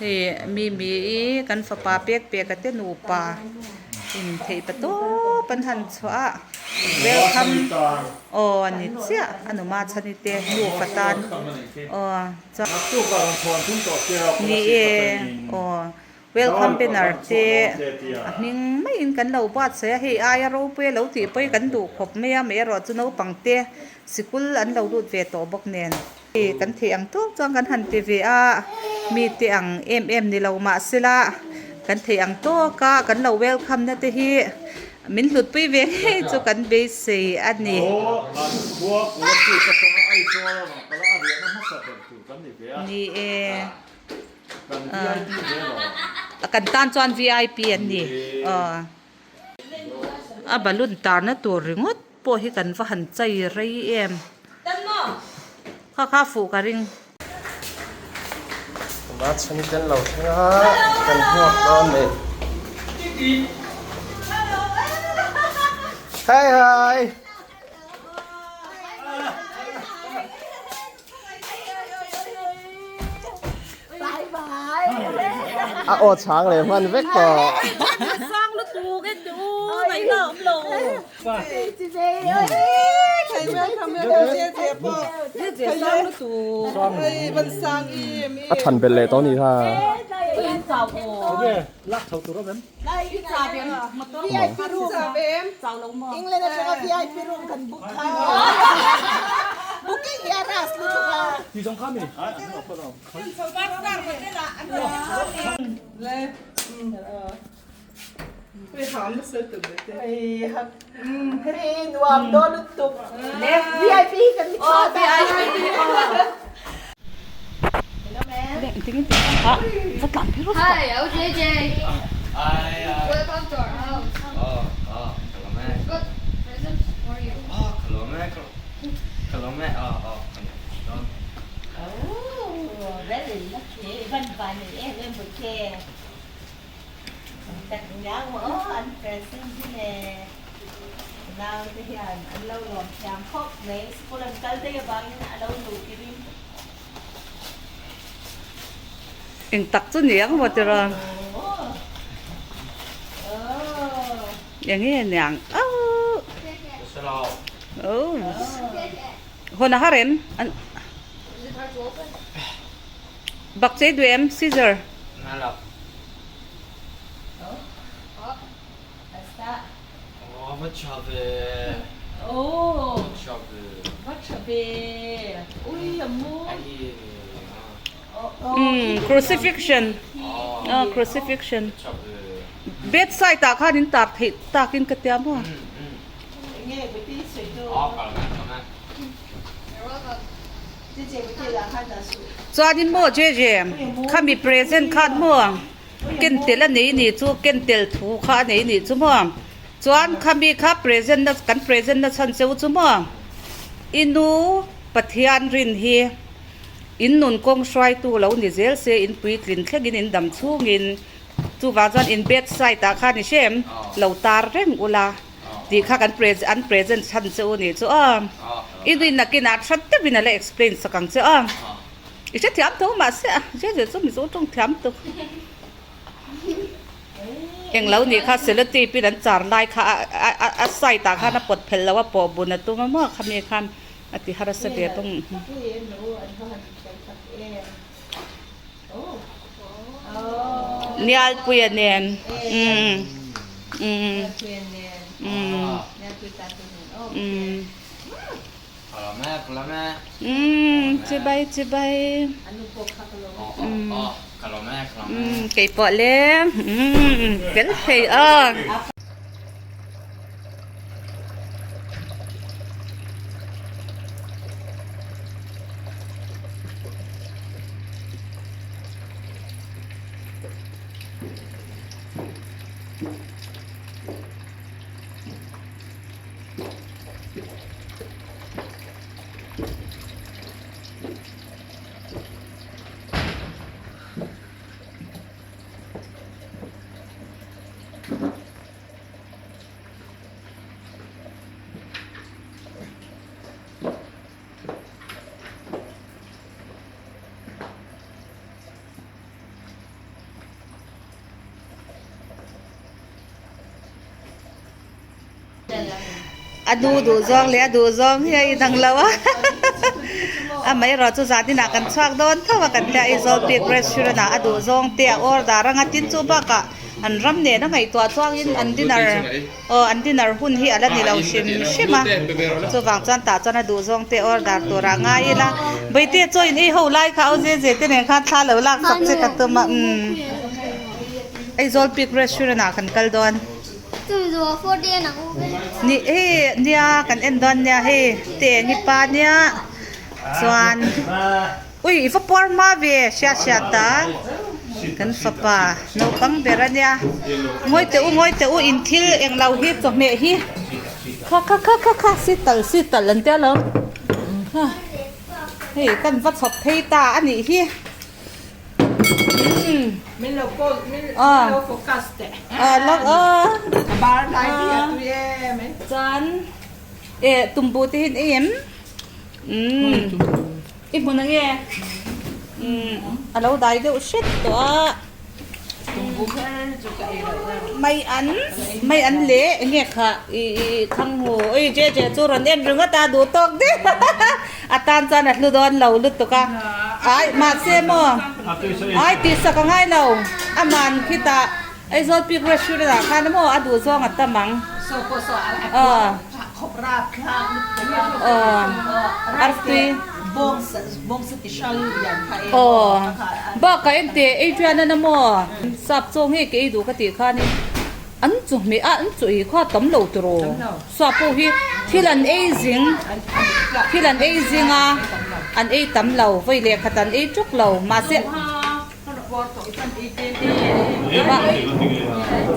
Hei Mimi-i kan fapa pek pek a te nupa in theih pa tawp an han chhuah a welcome aw a ni chiah a numa chhani te nufa tan aw chuan ni e aw welcome banner te a hming maiin kan lo buatsaih a hei aia ropui a lo tih pawh hi kan duh khawp mai a amaherawh chu naupang te sikul an lo lut ve tawh bawk nen. Hei kan theih ang tawk chuan kan han ti ve a, mite ang em em ni lo mah sela kan theih ang tawk a kan lo welcome na te hi min hlutpui ve ngei chu kan beisei a ni. Ni e, kan tan chuan vip an ni aw. A balloon tarna tur ringawt pawh hi kan va han chai rei em. Kha kha fuh ka ring. Tuna chhani ten lo thleng a kan hmuak dawn ni. Hi hi. A aw chhang leh hman vek tawh. Sang lutuk e tu ngaihna awm lo. A than belh leh tawh a nih kha. Hi, I'm JJ. Welcome to our house. Got presents for you. Oh, very lucky. Van van em em bouquet. Tak ngiang maw an present hi le nau te hian an lo lawm thiam khawp mai school an kal daih avangin a lo luh kirin. Eng tak chu ni ang maw tiraw? Eng nge niang auh oh hawn a har em an bak chei duh em scissor. Umm crucifixion ah crucifixion bedside ah khan in tar theih takin ka tia maw. Chuanin maw Jeje khami present khan maw ken tel a nei ni chu ken tel thu kha a nei ni chu maw chuan khami kha present na kan present na chhan cheu chu maw i nu Pathian rin hi in nun kawng hruaitu lo ni zel se in puitlin thlengin in dam chhungin chuvang chuan in bedside ah khan i hrem lo tar reng ula. Tih kha kan present an present chhan che u nih chu aw. I nuin nakinah tha deuhin a la explain sak ang che aw. I hrethiam tho mahse a zia zia chu mizo tawng thiam tuk. Englo nih kha sellotape in an char lai kha a a side ah khan a pawt phelh lo a pawh bun a tum a maw khami khan a ti harsa ve bawk. Nialpuia nen umm umm umm umm chibai chibai umm umm keipawh le umm fel thei a. A nu duh zawng leh a duh zawng hi a inang lo a. Amaherawh chu zan inah kan chhuak dawn tho a kan tia Aizawl Peak Restaurant ah a duh zawng te a order anga tin chu bakah an ram nen a ngaihtuah chuangin an dinner aw an dinner hun hi a la ni lo hrim hrim a chuvang chuan tah chuan a duh zawng te order tur ah ngai ila Bawitea chaw in ei ho lai kha au zeh zeh te nen khan thla lo lak chak che ka tum a umm Aizawl Peak Restaurant ah kan kal dawn. Ni hei nia kan en dawn nia hei teng hi pa nia chuan ui i va puar hma ve hriat hriat a kan fapa naupang ber a nia ngawi teh u ngawi teh u in thil englo hi chawhmeh hi kha kha kha kha kha sital sital an tia lo hei kan va chhawp phei ta a nih hi. Min lo call min lo focus teh. Lak a. A bar lai hi a tui em e. Chuan e tumbu te hian ei em? Umm i hmun ange umm a lo dai deuh hret tawh a. Tumbu kher chu ka ei loh na. Mai an mai an leh enge kha i i thang hu ui je je chu rawn en ringawt a duh tawk deuh a tan chuan a hlu dawn lo lutuk a ai mahse maw ai tihsak a ngai lo aman khitah Aizawl Peak Restaurant ah khan maw a duh zawng a tam ang artui aw bakah engteh Adrian-a maw sap chaw nge ka ei duh ka tih khanin An chu hmeh a, an chu ei kha tam lo tiraw? Sua pawh hi thil an ei zing, thil an ei zing a, an ei tam lo, vawi leh khat an ei ṭuk lo, mahse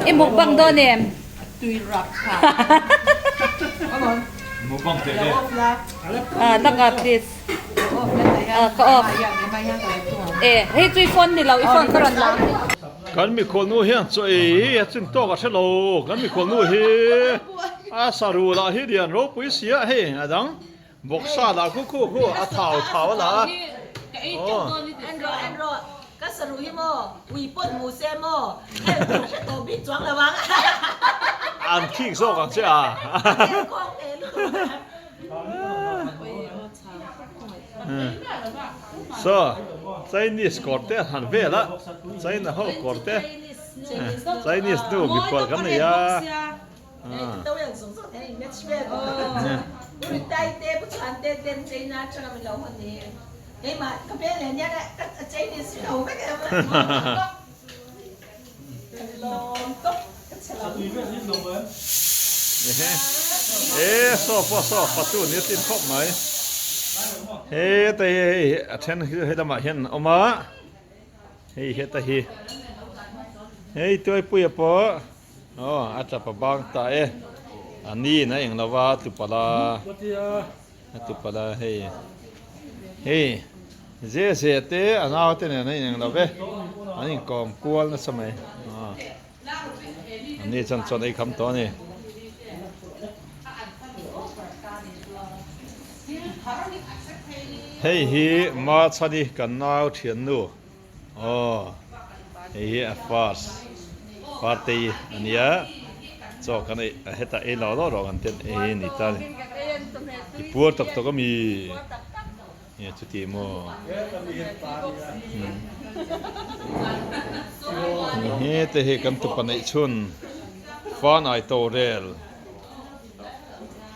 i mukbang dawn em? Laka please. Ka off. E, hei chu i phone ni lo, i phone ka rawn la. Kan mikhual nu hian chaw ei a chin tawk a hre lo, kan mikhual nu hi a saru lah hi lian ropui si a hei a dang bawksa lah khu khu khu a thau thau a la a aw. En rawh en rawh ka saru hi maw ui pawn hmu se maw hei ka hre tawh bik chuang lo ang. An khik zawk ang che a. Saw Chinese kawr te an han vel a, China ho kawr te Chinese nu mikhual kan nei a. E saw pawh saw fatu ni a tlin khawp mai heta hi hei a then hi hei lamah hian an awm a hei heta hi hei tuaipuia pawh aw a tap a bang ta e a ni in a eng lova a tupala a tupala hei hei. Zeh zeh te a nau te nen a ineng lo ve, an inkawm kual nasa mai. An ni chuan chawn ei kham tawh a ni. Hei hi Machhani kan nau thiannu aw hei hi a first party a nia chaw kan ei hetah ei lo lo rawh kan ten ei a ni ta a ni. I puar tak tak a mi. Nge chuti maw? Hete hi kan tupa neih chhun Fanai Torel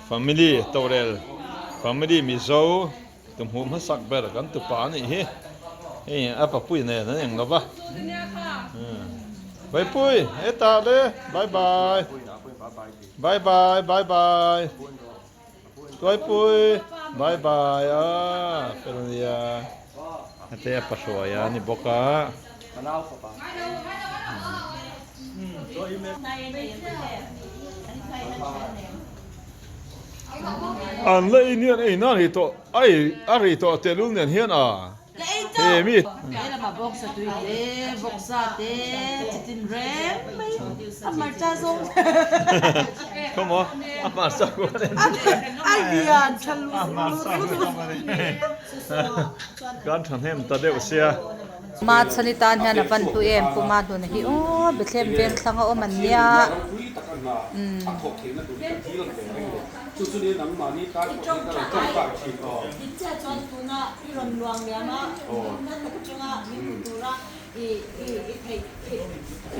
Family Torel Family Mizo tu hmuh hmasak ber kan tupa a nih hi. Hei a papui nen an eng lova. Vaipui hetah le bye bye bye bye bye bye. Tuaipui bye bye a fel ania hete a pahruai a ni bawk a. An la ei nian ei nan ri tawh ai a ri tawh tehlul nen hian a. Ka ei chauh. He lamah bawksa tui te, vawksa te, chitin reng mai a hmarcha zawng. Khawmaw a hmarcha kual en chu. A lian tha lut A hmarcha kual a ni. Kan thahnem ta deuh sia. Ma chhani tan hian a van hlu em Pu Mahluna hi aw Bethlehem veng thlang a awm an nia. Umm. I tawngtai dik chiah chuan tuna i rawn luang liam a, na tak atanga min hmu tura i i i theih i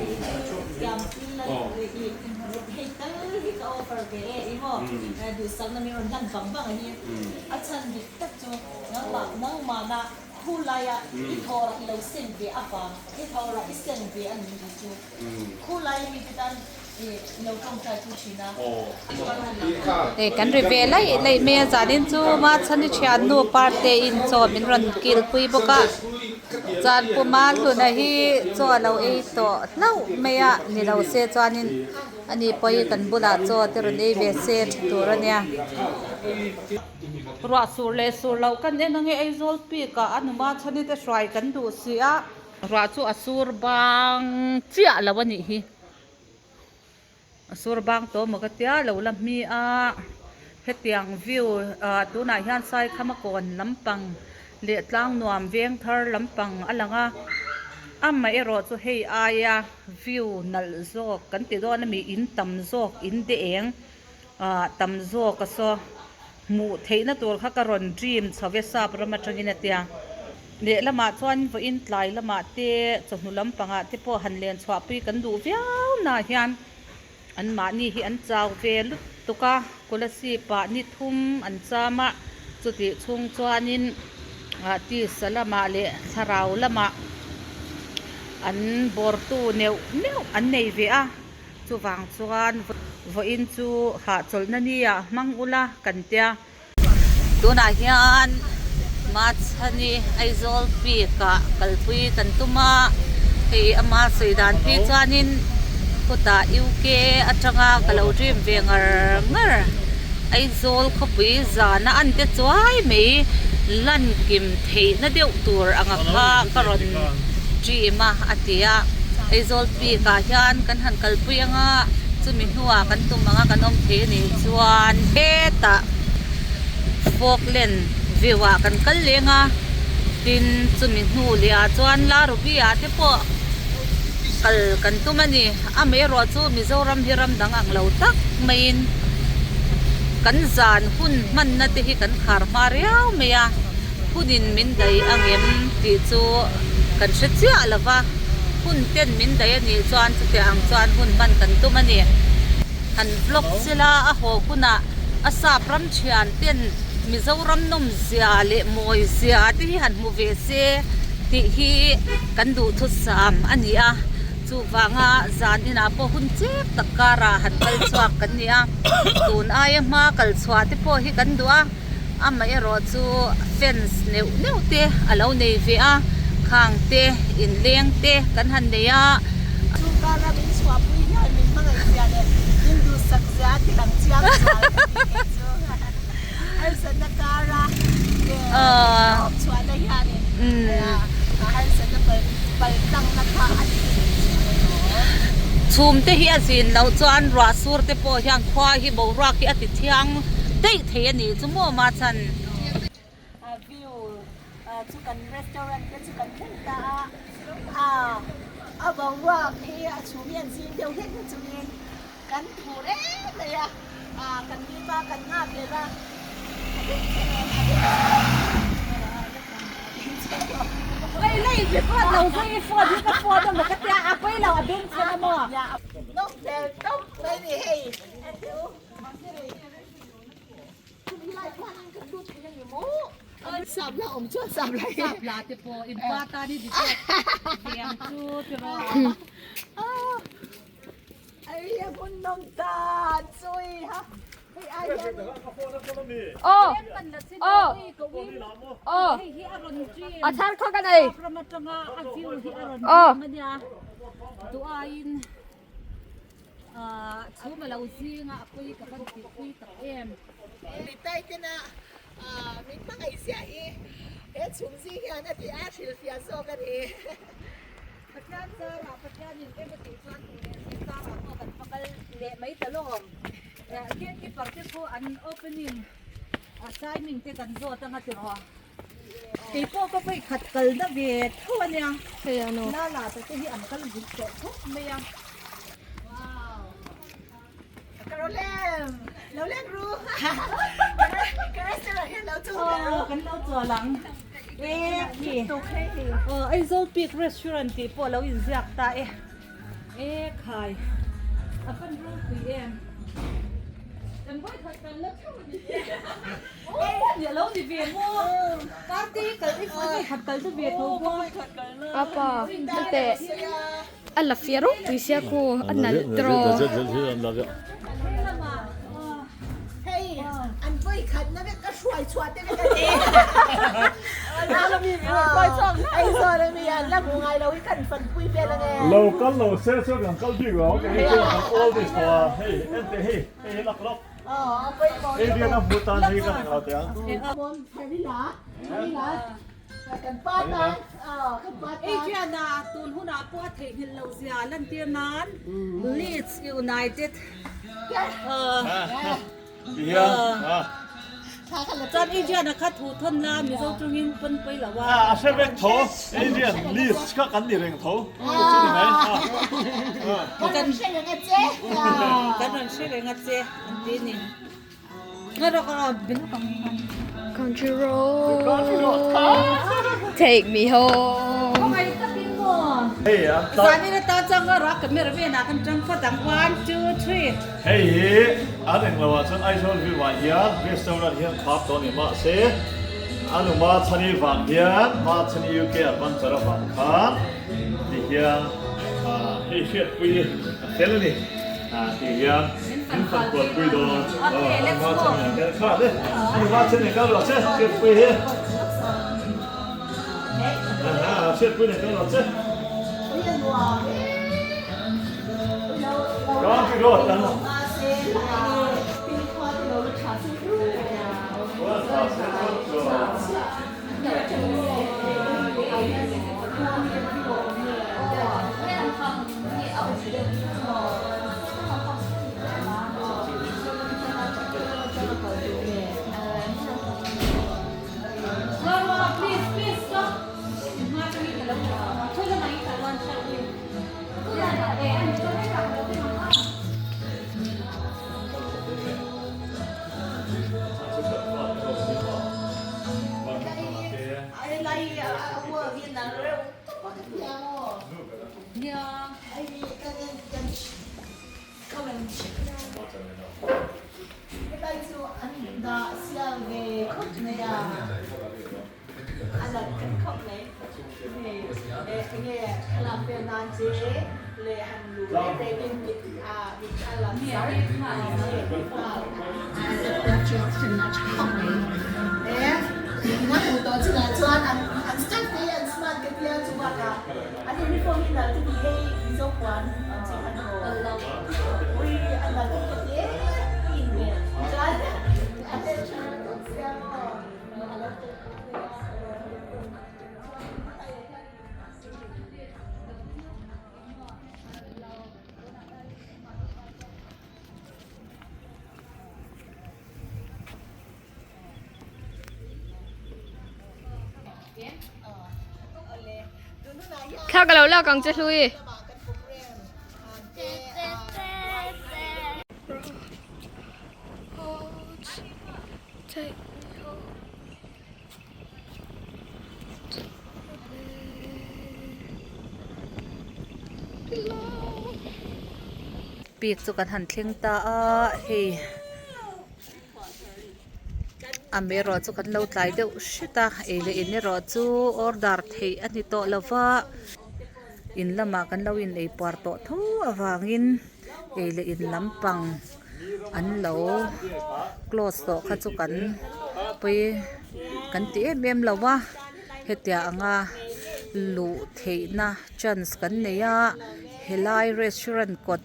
i thil thiam thil a i hei tal hi ka offer ve e i maw duhsakna min rawn hlan vang vang a hi a chhan dik tak chu nangmah nangmahna Khu laia i thawrah i lo seng ve avang, i thawrah i seng ve a ni tih chu khu laia mite tan i lo tawngtai pui thin a. Hei kan ri ve laih laih mai a, zanin chu Machhani thiannu parte in chaw min rawn kil pui bawk a, chuan Pu Mahluna hi chaw a lo ei tawh hlauh mai a, ni lo se chuanin ani pawh hi kan bulah chaw te rawn ei ve se tha tur a nia. Ruah sur leh sur loh kan en ange Aizawl peak ah a numa chhani te hruai kan duh si a. Ruah chu a sur bang chiah lo a nih hi. A sur bang tawh maw ka tia lo la hmi a. Hetiang view ah tunah hian Saikhama kawn lampang leh Tlangnuam veng thar lampang a lang a. Amaherawh chu hei aia view nalh zawk kan ti dawn ami in tam zawk in de eng. Ah tam zawk a saw hmuh theihna tur kha ka rawn dream chho ve sap ram atangin a tia. Lehlamah chuan vawiin tlai lamah te chawhnu lampangah te pawh han len chhuahpui kan duh viau naah hian anmahni hi an chau ve lutuk a, Kolasib ah ni thum an cham a, chutih chhung chuanin ah tisa lamah leh thlarau lamah an bawrtu neuh neuh an nei ve a. Chuvang chuan vawiin chu hahchawlhna ni ah hmang ula kan tia. Tunah hian Machhani Aizawl peak ah kalpui kan tum a, hei ama sawi dan phei chuanin khutah UK atanga ka lo dream ve ngar ngar Aizawl khawpui zana an te chuai mai lan kim theihna deuh tur anga kha ka rawn dream a a ti a. Aizawl peak ah hian kan han kalpui anga chumi hnuah kan tum anga kan awm thei a nih chuan hetah Falkland view ah kan kal leng a tin chumi hnu leh ah chuan Larubi ah te pawh kal kan tum a ni amaherawh chu Mizoram hi ram dang ang lo tak maiin kan zan hun hmanna te hi kan khar hma riau mai a. Hunin min daih angem tih chu kan hre chiah lo va, hun ten min daih a nih chuan chutiang ang chuan hun hman kan tum a ni. Han vlog sela a haw hunah a sap ram thian ten Mizoram nawmzia leh mawizia te hi han hmu ve se tih hi kan duhthusam a ni a, chuvanga zan inah pawh hun chep tak karah han kal chhuak kan ni a, tun aia hma kal chhuah te pawh hi kan duh a. Amaherawh chu fence neuh neuh te a lo nei ve a, khang te inleng te kan han nei a. Chu kara min chhuahpui hian min hmangaihzia leh min duhsakzia a ti lang chiang zual ka ti kei chu. Harsatna kara theihtawp chhuahna hianin harsatna paltlangna kha a ti thei chiang alawm. Chhum te hi a zin loh chuan ruah sur te pawh hian khua hi boruak hi a ti thiang daih thei a nih chu maw Machhan? A view chu kan restaurant te chu kan thleng ta a, a boruak hi a chhum hian zing deuh hlek na chungin kan phur em mai a, kan hlim a kan nghak leh a, a beng chheng em a beng chheng em. Lei lei i phone lo zui i phone hi ka phone a maw ka tia a pawi lo a beng chheng a maw? Nawm hmel tawp mai ni hei entiu. A thar kha ka nei. Aw. Chhum a lo zing a, a pawi ka van tih pui tak em. Mitai tena min hmangaih ziah hi he chhum zing hian a tih a hrilhfiah zawk a ni. Pathian zarah Pathianin em a tih chuan duh leh zing zarah pawh kan va kal leh mai ta lawm. Gatekeeper te khu an opening timing te kan zawt anga tiraw. Kei pawh ka vawi khat kal na ve tho a nia. La la te hi an kal zut tawh khawp mai a. Wow. Aw kan lo chawl ang e khi aw Aizawl Peak Restaurant tih pawh a lo inziak ta e e khai a fan ropui em kan vawikhat kan la theuh a ni aw ni a lo ni ve maw party kal i vawikhat kal chu ve tho bawk Apa teh A la fiah ropui sia khu a nalh tawh. Lo kal lo se chuan kan kal bik lo ang kei chuan kan all this tawh a hei en teh hei hei hi lak lawk Adrian a hmu tan hi ka ning lo teh ang. Adrian-a tun hunah pawh a theihnghilh loh zia lantir nan Leeds United chuan Adrian-a kha thu thawn la Mizo tawngin pawn pawi lo a. A hre vek tho Adrian Leeds kha kan ni reng tho chu ni mai. Kan rawn hre reng a che an ti a ni. Country road take me home. Hei hi an englo ah chuan Aizawl view ah hian restaurant hian khap tawh a ni mahse a nu Machhani vang hian Machhani UK adventure avang khan ti hian hei hriatpui a fel a ni. Ti hian min fan kual pui dawn. Anua chen nen kal kha le. Anua chen nen kal rawh che. Hriatpui hi. Hriatpui nen kal rawh che. Country road kan. Thla ka lo lak ang che hlui. Pik chu kan han thleng ta a hei. Amaherawh chu kan lo tlai deuh hret a ei leh in erawh chu order theih a ni tawh lo va in lamah kan lo in ei puar tawh tho avangin ei leh in lampang an lo close tawh kha chu kan pawi kan ti em em lo va hetiang anga luh theihna chance kan nei a helai restaurant kawt.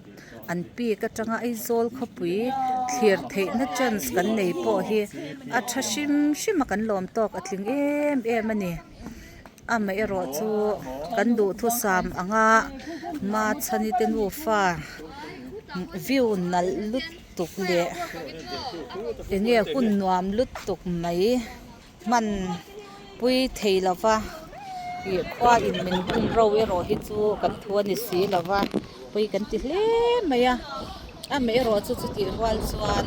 An peak atanga Aizawl khawpui thlir theihna chance kan nei pawh hi a tha hrim hrim a kan lawm tawk a tling em em a ni. Amaherawh chu kan duhthusam anga Machhani te nufa view nalh lutuk leh enge hun nuam lutuk mai. Hman pui thei lo va, ih khua in min bum ro erawh hi chu kan thu a ni si lo va, pui kan ti hle mai a. Amaherawh chu chutih rual chuan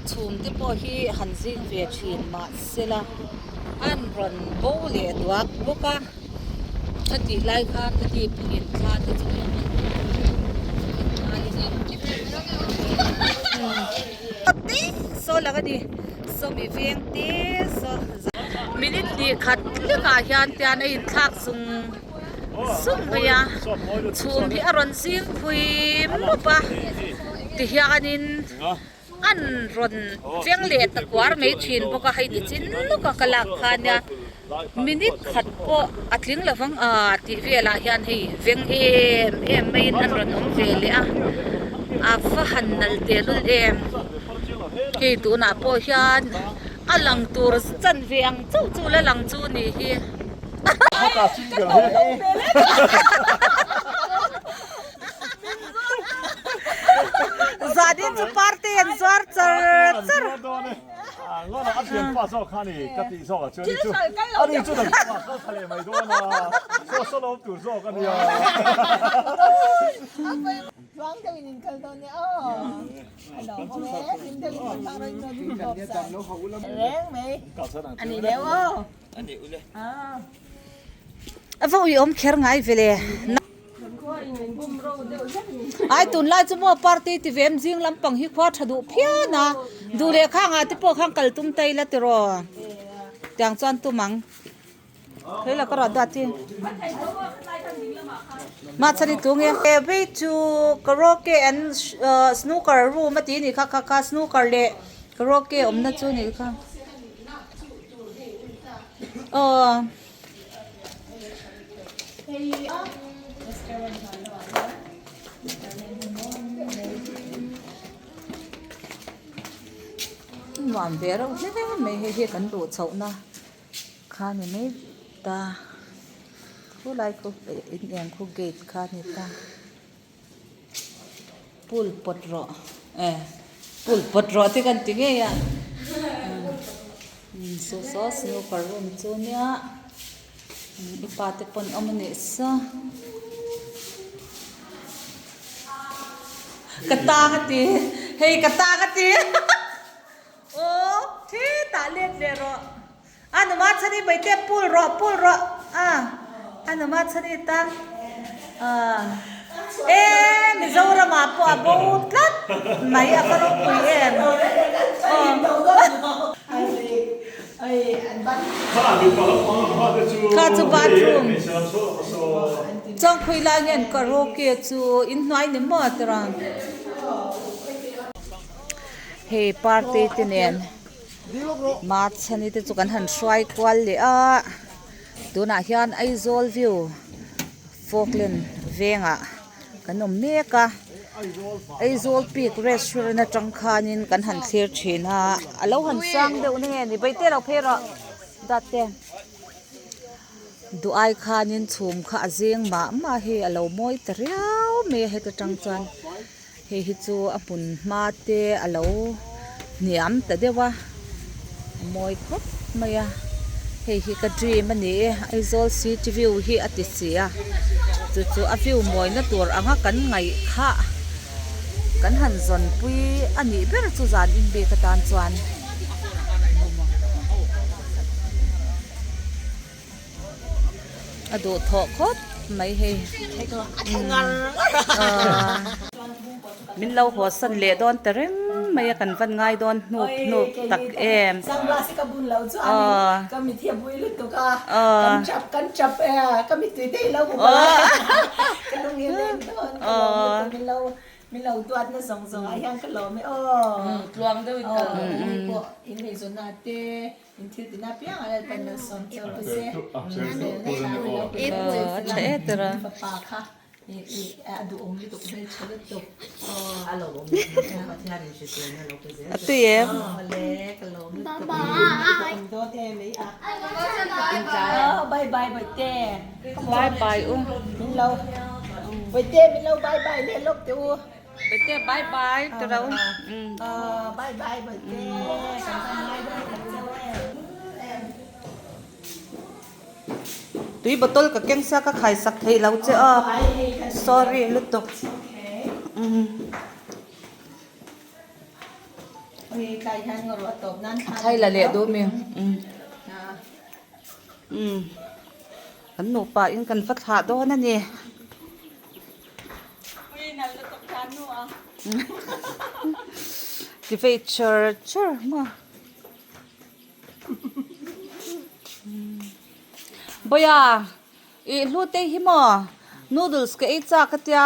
chhum te pawh hi han zing ve thin mahsela an rawn bo leh duak bawk a, khatih lai khan ka ti pawhin thla te chu saw lang a ni sawmi veng te saw minute hnih khat hlekah hian tian a inthlak zung zung mai a chhum hi a rawn zing phui mup a tihianin an rawn cheng leh ta kuar mai thin bawk a hei ni chin lawk a ka lak kha nia minute khat pawh a tling lo vang a tih velah hian hei veng em em maiin an rawn awm ve leh a a va han nal tehlul em hei tunah pawh hian a lang tur chanve ang chauh chu la lang chu nih hi. Zanin chu party an zuar char char. A va uiawm kher ngai ve le. Ai tunlai chu maw party ti ve em zing lampang hi khua tha duh phian a duh leh khang ah te pawh khan kal tum ta ila tiraw tiang chuan tum ang thei la ka ruah duat hi mahchhan i tlung e way to karaoke and snooker room a tih a nih kha kha kha snooker leh karaoke awmna chu a nih kha aw. Nuam ve reuh hle mai hei hi kan luh chhoh na kha ni mai ta khulai khu in eng khu gate kha ni ta pool pawt rawh eh pool pawt rawh te kan ti ngei a saw saw snooker room chu nia i pa te pawn awm a nih saw ka tang a ti hei ka tang a ti aw thetah let leh rawh. A numa chhani paite pul rawh pul rawh a a numa chhani ta a e Mizoram ah pawh a bo tlat mai a ka ropui em kha chu bathroom chawngkhui lai hian karaoke chu inhnuai ni maw tira hei party te nen. Machhani te chu kan han hruai kual leh a tunah hian Aizawl view Falkland vengah kan awm mek a Aizawl peak restaurant atang khanin kan han thlir thin a a lo han sang deuh na nge ni Baite lo phei rawh dat te duh ai khanin chhum kha a zing mah mah hi a lo mawi ta riau mai a heta tang chuan. Hei hi chu a hmun hma te a lo hniam ta deuh a a mawi khawp mai a hei hi ka dream a ni e Aizawl city view hi a ti si a chu chu a view mawina tur anga kan ngaih kha kan han zawn pui a nih ber chu zan in bik atan chuan. A duh thawh khawp mai hei min lo haw san leh dawn ta reng mai a kan van ngai dawn hnup hnup tak em Min lo duatna zawng zawngah hian ka lawm e aw. Tluang deuhin ka lawm e. Pawh in ngaihzawnna te in thil tina piang a lalpan lo sawm cheu rawh se. Tha e tira. Fapa kha a duhawm lutuk hmeltha lutuk. A lawm Pathian in hriselna lo pe zel. A tui em? Awle ka lawm lutuk. Awm dawn em ei a. Bye bye bawihte. Bye bye u. Min lo Bawihte min lo bye bye leh lawk teh u. Bawihte bye bye ti ro. Bye bye bawihte kan van ngai dawn tak cheu em. Tui bottle ka keng sia ka khai sak theih lo che aw. Sorry lutuk. Thai la leh duh mi umm kan nupa in kan va thlah dawn a ni. Ti vei char char maw. Bawia ih hlute hi maw noodles ka ei chak a tia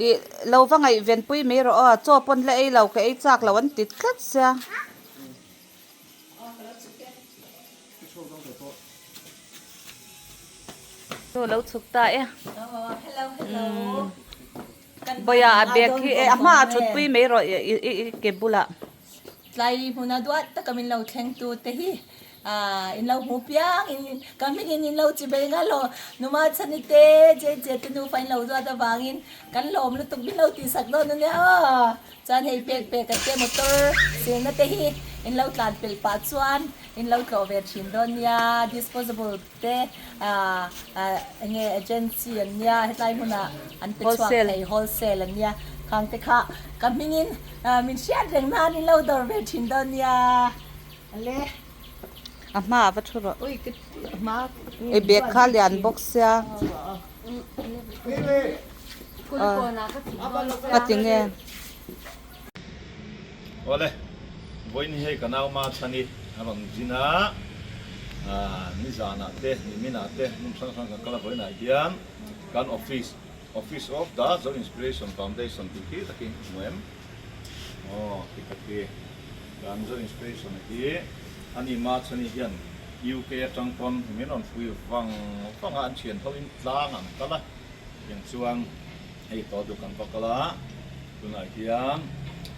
ih lo va ngaihven pui mai rawh aw chaw pawn la ei lo ka ei chak lo an ti tlat sia. Lo chhuk ta e. Bawia a bag hi e a hmaah thut pui mai rawh i ke bulah. Tlai hmuna duat taka min lo thleng tu te hi in lo hmu piang in ka hming in in lo chi bei nga lo numa chhani te je je te nufa in lo duat avangin kan lawm lutuk min lo tih sak dawn ania aw chuan hei pek pek a te motor silna te hi in lo tlan pelh pah chuan in lo tlawh ve thin dawn nia disposable te enge agency an nia hetlai hmunah an pe chhuak thei wholesale an nia khang te kha ka hmingin min hriat reng nan in lo dawr ve thin dawn nia le. A hma a va thu rawh. I bag kha lian bawk sia. A ti nge. Awle, vawiin hi hei ka nau ma chhan i a rawn zin a, nizanah te, niminah te hmun hrang hrang kan kal a, vawiinah hian kan office, Office of the Zo Inspiration Foundation tih khi takin hmu em? Aw, khi tak hi kan Zo Inspiration hi a ni ma chhan i hian UK atang pawn min rawn pui vang vang a, an thian ho in tlang an kal a, tiang chuan hei tawh duh kan va kal a. Tunah hian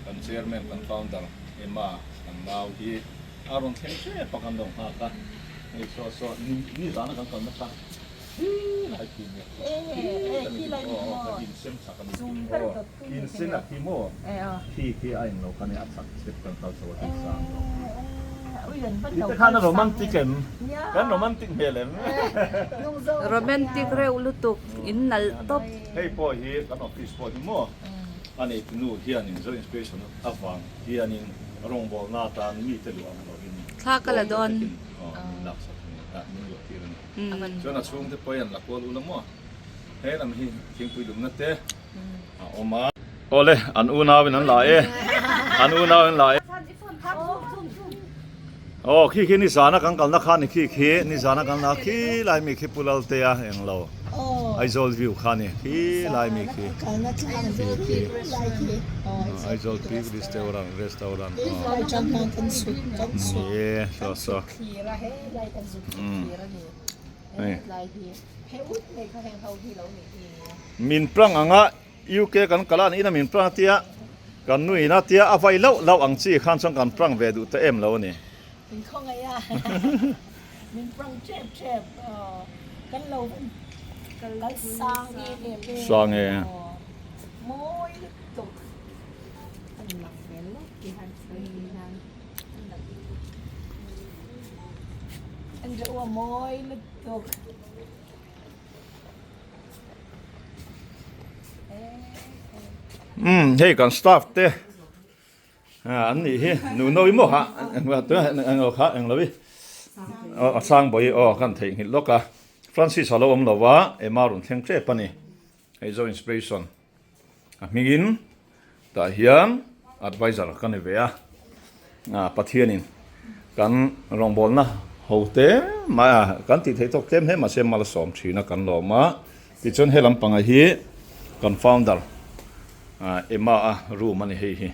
kan chairman kan founder Emma kan nau hi a rawn thleng hrep a kan lo nghak a, hei saw saw ni zana kan kalna kha khi lai khi nia khi lai khi aw kan insem chak a ni khi aw insen a khi maw khi khi a englo kha nia a chak step kan kal chho a tih sang tawh khi ti te khan a romantic em kan romantic hmel em romantic reuh lutuk in nalh tawp. Hei pawh hi kan office pawh hi maw a neitunu hianin Zo Inspiration avang hianin rawngbawlna atan mite luah ang lovin Thla ka la dawn. Min laksak a ni a, min luah tir a ni. Chuan a chhungte pawh hian la kual ula maw he lam hi thingpui lumna te a awm a. Awle an unauin an la e, an unauin la e. Aw khi khi nizana kan kalna kha ni khi khi nizana kan la khi lai mi khi Pu Laltea englo Aizawl view kha ni khi lai mi khi khi khi Aizawl Peak Restaurant restaurant ni e saw saw min prank anga UK kan kal a ina min prank a tia kan nu ina tia a vai lauh lauh ang chi khan chuan kan prank ve duh ta em lo a ni. Min khawngaih a min prank tep tep kan lo kal sang em em e sang e mawi lutuk an lang hmel lo ti han an reuh a mawi lutuk. Umm hei kan staff te an nih hi nu nawi maw ha eng lo kha eng lo i a sang bawi aw kan theihnghilh lawk a Francis a lo awm lo va Emma rawn thleng tep a ni hei zo inspiration a hmingin tah hian adviser ka ni ve a Pathianin kan rawngbawlna ho te mai a kan tih theih tawk tlem hle mahse malsawm thin a kan lawm a tichuan he lampanga hi kan founder Emma a room a ni hei hi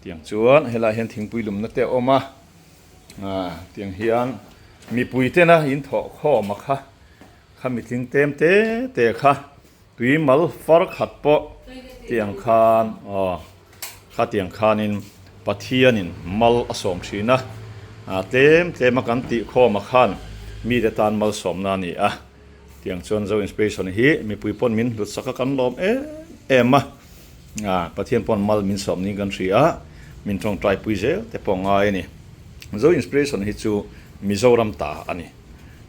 tiang chuan helaiah hian thingpui lumna te a awm a tiang hian mipui tena in thawh khawm a kha kha mitling tlem te te kha Tui mal far khat pawh tiang khan aw khatiang khanin Pathianin mal a sawm thin a, tlem tlem a kan tih khawm a khan mite tan malsawmna a ni a, tiang chuan Zo Inspiration hi mipui pawn min hlut sak a kan lawm em em a, Pathian pawn mal min sawm niin kan hria a, min tawngtai pui zel te pawh ngai a ni. Zo Inspiration hi chu Mizoram ta a ni,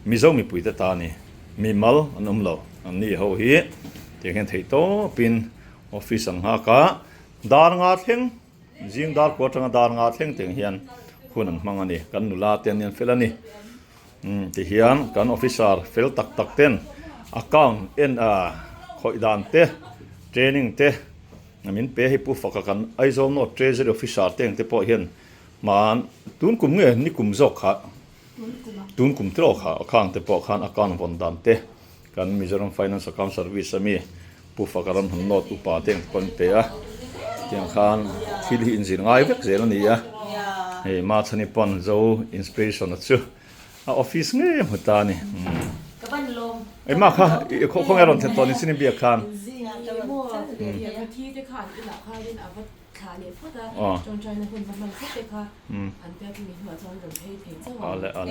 Mizo mipuite ta a ni. Mi mal an awm lo, an ni ho hi tiang hian theih tawpin office an nghak a, dar nga thleng Zing dar kua atanga dar nga thleng teng hian hun an hmang a ni. Kan nula te an nian fel a ni. Umm tihian kan officer fel tak tak ten account en a khawih dan te training te min pe hei Pu Faka kan Aizawl North Treasury officer te ang te pawh hian hman tun kum nge nikum zawk kha tun kum tawk kha khang te pawh khan account vawn dan te Kan Mizoram Finance Account Service a mi Pu Faka ram han note upa te ang pawn pe a, tiang khan thil hi inzir ngai vek zel a ni a, hei Machhani pawn Zo Inspiration a chu a office ngei a hmu ta a ni. Ei mah kha i khawnge rawn thlen tawh ni sin i biak khan. Thla leh phawt a, tawngtaina hun va hman phawt te kha an tia chumi hnuah chuan rawn phei thei chauh ang.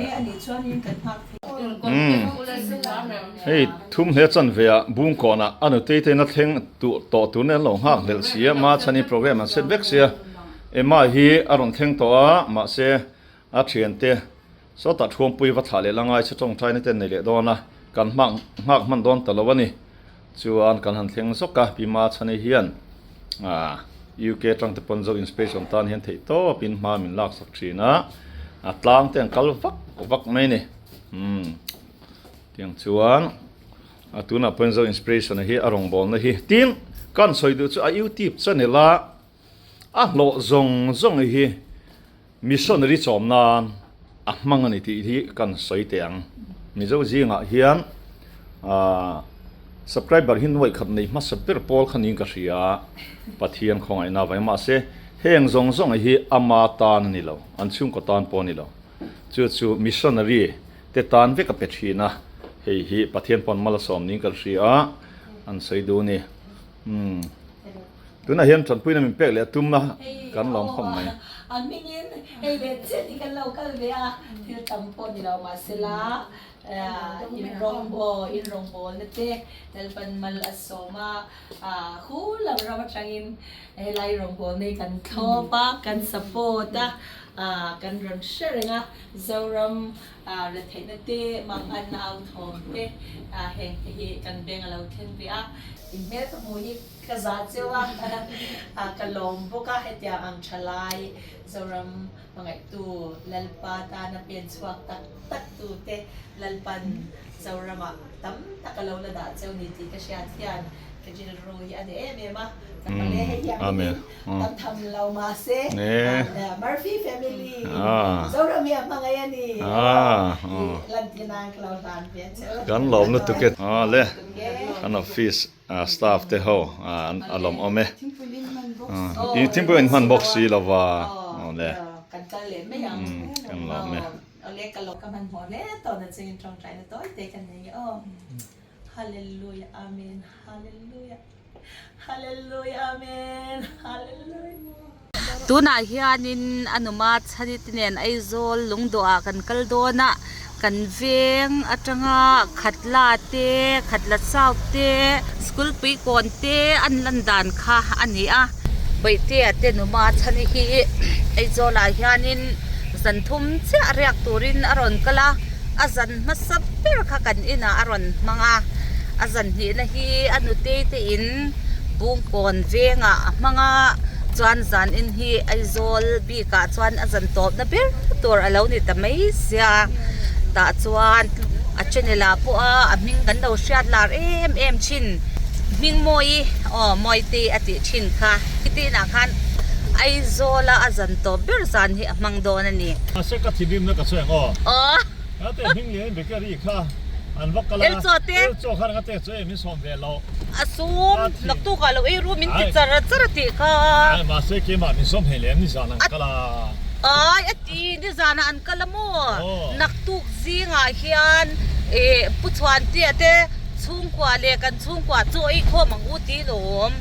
Hei thum hle chan ve ah Bungkawnah a nutei te in a thleng tawh tur nen an lo nghak hlelh si a, Machhani program an set vek sia, Emma hi a rawn thleng tawh a, mahse a thiante sawtah Thuampui va thlah leh la ngai che tawngtaina te an nei leh dawn a, kan hmak nghak hman dawn ta lo a ni. Chuan kan han thleng zawk a, Pi Machhani hian UK atang te pawn Zo Inspiration tan hian theih tawp in hma min lak sak thin a, a tlang te an kal vak vak mai a ni. Umm tiang chuan a tunah pawhin Zo Inspiration hi a rawngbawlna hi tin kan sawi duh chu a YouTube channel a a hlawh zawng zawng hi Missionary chawm nan a hmang a ni tih hi kan sawi teh ang. Mizo zingah hian aah subscriber hi nuaih khat nei hmasa ber pawl kha niin ka hria a, Pathian khawngaihna avangin mahse heng zawng zawng hi ama tan a ni lo, an chhungkaw tan pawh a ni lo. Chu chu missionary te tan vek a pe thin a, hei hi Pathian pawn mal a sawm niin kan hria a, an sawi duh a ni. Umm. Tunah hian tanpuina min pek leh a tum a, kan lawm khawp mai. A hmingin hei leh chiah hi kan lo kal ve a, thil tam pawh ni lo mahsela inrawngbawl inrawngbawlna te Lalpan mal a sawm a, hu lam ram atangin helai rawngbawlna hi kan thlawp a, kan support a, kan rawn hre reng a, Zoram retheihna te, manganna authawm te heng te hi kan beng a lo thlen ve a. In hmel ka hmuh hi Ka za cheu a, ka lawm bawk a, hetiang ang tha lai Zoram hmangaihtu Lalpa tana pen chhuak tak tak tute Lalpan Zoramah tam tak a lo la dah cheu ni tih ka hriat hian ka rilru hi a ni em em a, ka pale hei hi ang in tam tham lo mahse Murphy family in Zoram hi a hmangaih a ni tih lantir nan ka lo hlan ve cheu. Kan lawm lutuk e. Awle kan office Staff te ho an a lawm awm e. I thingpui in hman bawk si lova awle. Kan kal leh mai ang. Kan lawm e. Awle ka lawm ka hmanhmawh hle tawh na chungin tawngtaina tawi te ka nei aw. Hallelujah Amen Hallelujah Hallelujah Amen Hallelujah. Tunah hianin a numa chhani te nen Aizawl lungdawhah kan kal dawn a, kan veng atanga Khatla te, Khatla South te, School Puikawn te an lan dan kha a ni a. Bawihtea te numa chhani hi Aizawlah hianin zan thum chiah riak turin a rawn kal a, a zan hmasa ber kha kan inah a rawn hmang a, a zan hnihna hi a nutei te in Bungkawn vengah a hmang a, chuan zan in hi Aizawl bikah chuan a zan tawpna ber tur a lo ni ta mai sia, tah chuan a channel ah pawh a a hming kan lo hriat lar em em thin Hmingmawi aw Mawite a tih thin kha tinah khan Aizawl a a zan tawp ber zan hi a hmang dawn a ni. Mahse ka thinrimna ka sawi ang aw. Ngate hming lian bakery kha an va kal a, Elchaw khan ngate chaw em in sawm ve lo. A sum naktuk ah lo ei ru min ti char char a tih kha. Ai mahse keimah min sawm hei lem nizan an kal a. Ai a ti nizan ah an kal a maw? Naktuk zingah hian ih Pu Chhuantia te chhungkua leh kan chhungkua chaw ei khawm ang u ti lawm.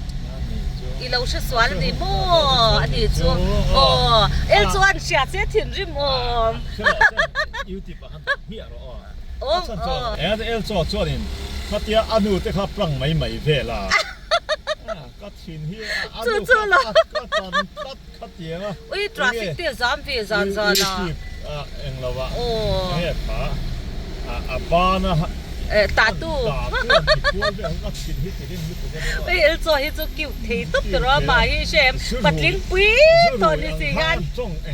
I lo hre sual a ni maw? A ni chu aw Elchaw an hria che thinrim awm. YouTube ah khan hmiah rawh aw. A chhan chuan e el chaw chuanin khatia a nu te kha prank mai mai vel a. Ka thin hi a nu kha ka tan tlat khatiang a. Ui traffic te zam ve zan zan a. YouTube ah eng lo ah enge kha a ban a Tatu Ui el chaw hi chu cute thei tawp tawh a mah hi hrem patling pui tawh ni si hian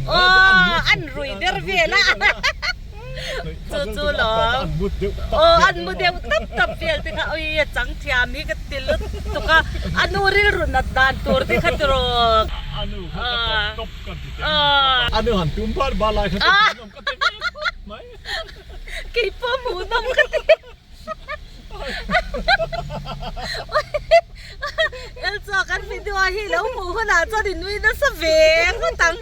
aw an rui der vel a chu chu lo aw an mu deuh tap tap vel te kha ui a chang thiam hi ka ti lutuk a a nu rilru nat dan tur te kha tiraw aw. Kei pawh hmuhnawm ka ti. Elchaw kan video hi lo hmuh hunah chuan i nui nasa ve ngawt ang.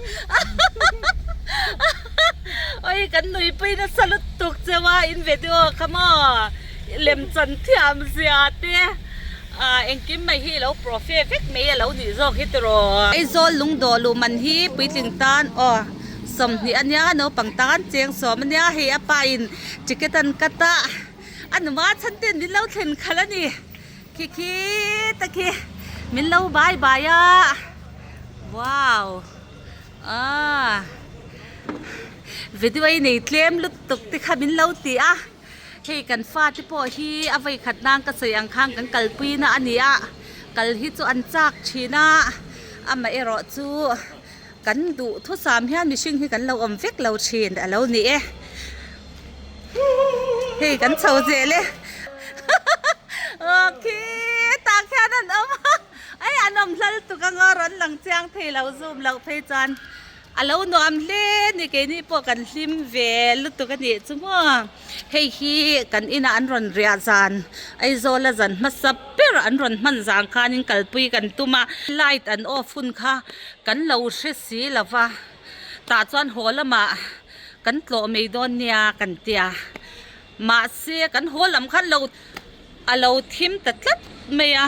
Oi kan nuipui nasa lutuk cheu a in video kha maw lemchan thiam zia te engkim mai hi ilo profe vek mai alo nih zawk hi tiraw. Aizawl lungdawh luh man hi puitling tan aw. 20 a nia naupang tan cheng 10 a nia hei a pa in ticket an cut a a numa chhan ten min lo thlen khalh a ni khi khi ta khi min lo bye bye a wow ah video a i nei tlem lutuk te kha min lo ti a hei kan fate pawh hi a vei khat nan ka sawi ang khan kan kalpui na a ni a kal hi chu an chak thin a amaherawh chu. Kan duh thusam hian mihring hi kan lo awm vek lo thin a lo ni e. Hei kan chho zel e. Aw khi tah khian an awm a. Ei an awm hlal tuk anga rawn lang chiang thei lo zoom loh phei chuan a lo nuam hle ni keini pawh kan hlim ve lutuk a nih chu maw. Hei hi kan inah an rawn riah zan Aizawla zan hmasa ber an rawn hman zang khanin kalpui kan tum a light an off hun kha kan lo hre si lo va tah chuan haw lamah kan tlawh mai dawn nia kan tia mahse kan haw lam khan lo a lo thim ta tlat mai a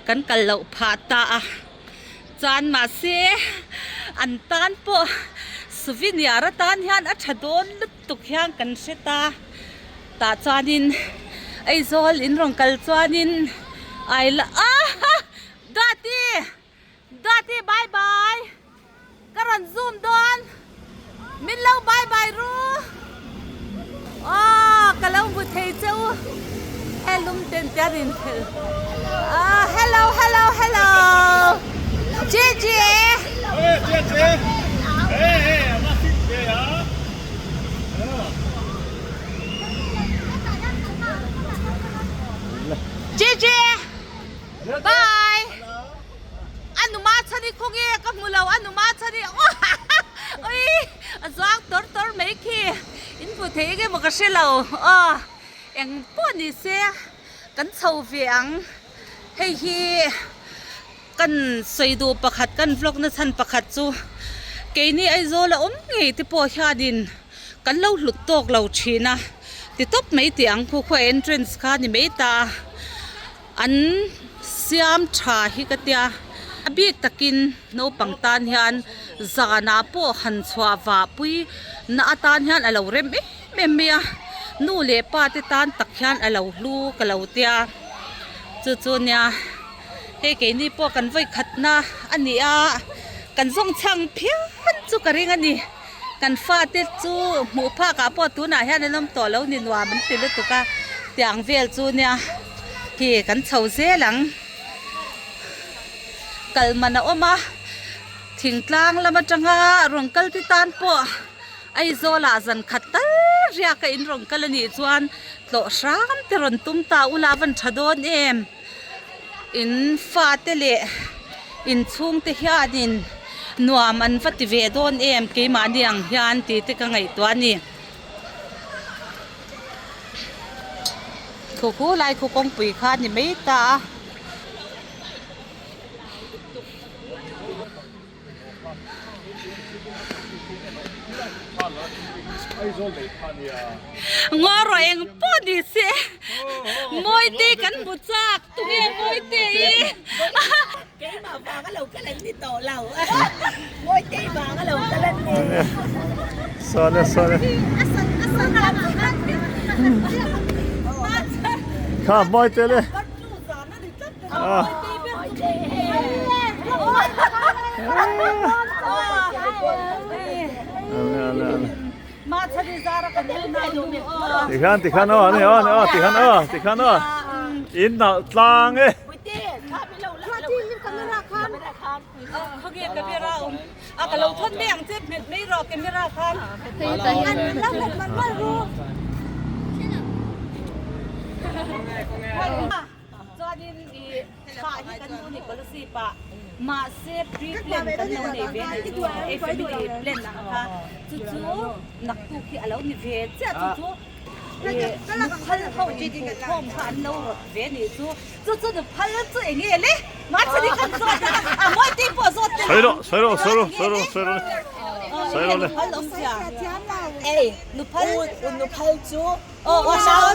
kan kal loh phah ta a chuan mahse an tan pawh souvenir atan hian a tha dawn lutuk. Tuk hian kan hre ta tah chuanin Aizawl in rawn kal chuanin ai la ah Duati Duati bye bye ka rawn zoom dawn min lo bye bye ru aw ka lo hmu thei che u he lum ten te an inphelh ah hello hello hello Gigi. Gigi bye anuma chhani khawnge ka hmu lo anuma chhani ui a zuang tawr tawr mai khi in hmu thei enge maw ka hre lo aw eng pawh ni se kan chho ve ang hei hi. Kan sawi duh pakhat, kan vlog na chhan pakhat chu keini Aizawl a awm ngei te pawh hianin kan lo hlut tawk lo thin a, ti tawp mai tih ang khu khaw entrance kha ni mai ta a, an siam tha hi ka tia, a bik takin naupang tan hian zanah pawh han chhuah vah pui na atan hian a lo rem em em mai a, nu leh pa te tan tak hian a lo hlu ka lo tia, chu chu nia. Hei keini pawh kan vawi khatna a ni a, kan zawng chhang phian chu ka ring a ni. Kan fate chu hmuh phakah pawh tunah hian an awm tawh lo ni nuam an ti lutuk a, tiang vel chu nia khi kan chho zel ang. Kal man a awm a, thingtlang lam atanga rawn kal te tan pawh Aizawlah zan khat tal riaka in rawn kal a nih chuan tlawh hram te rawn tum ta ula a van tha dawn em. In fate leh in chhungte hianin nuam an va ti ve dawn em keimahni ang hian tih te ka ngaihtuah a ni. Khu khu lai khu kawngpui kha a ni mai ta a. Ngaw rawh eng pawh ni se Mawite kan hmu chak tunge Mawite i Keimah vang a lo kal an ni tawh lo Mawite vang a lo kal an ni Sawle sawle Kha Mawite le Tikhan tikhan aw ani aw ani aw tikhan aw tikhan aw in nalh tlang e. Chuanin i thla hi kan nu nih policy pah mahse pre plan kan lo nei ve nei chu hei family plan ang kha chu chu naktuk hi a lo ni ve chiah chu chu i nuphal ho inhmuhkhawm kha an lo rawt ve nih chu chu chu nuphal chu eng nge le mahse ni kan zawt a a mawi tih pawh zawt te Sawi rawh sawi rawh sawi rawh sawi rawh sawi rawh sawi rawh le. Nuphal awm zia ei nuphal nuphal chu Unau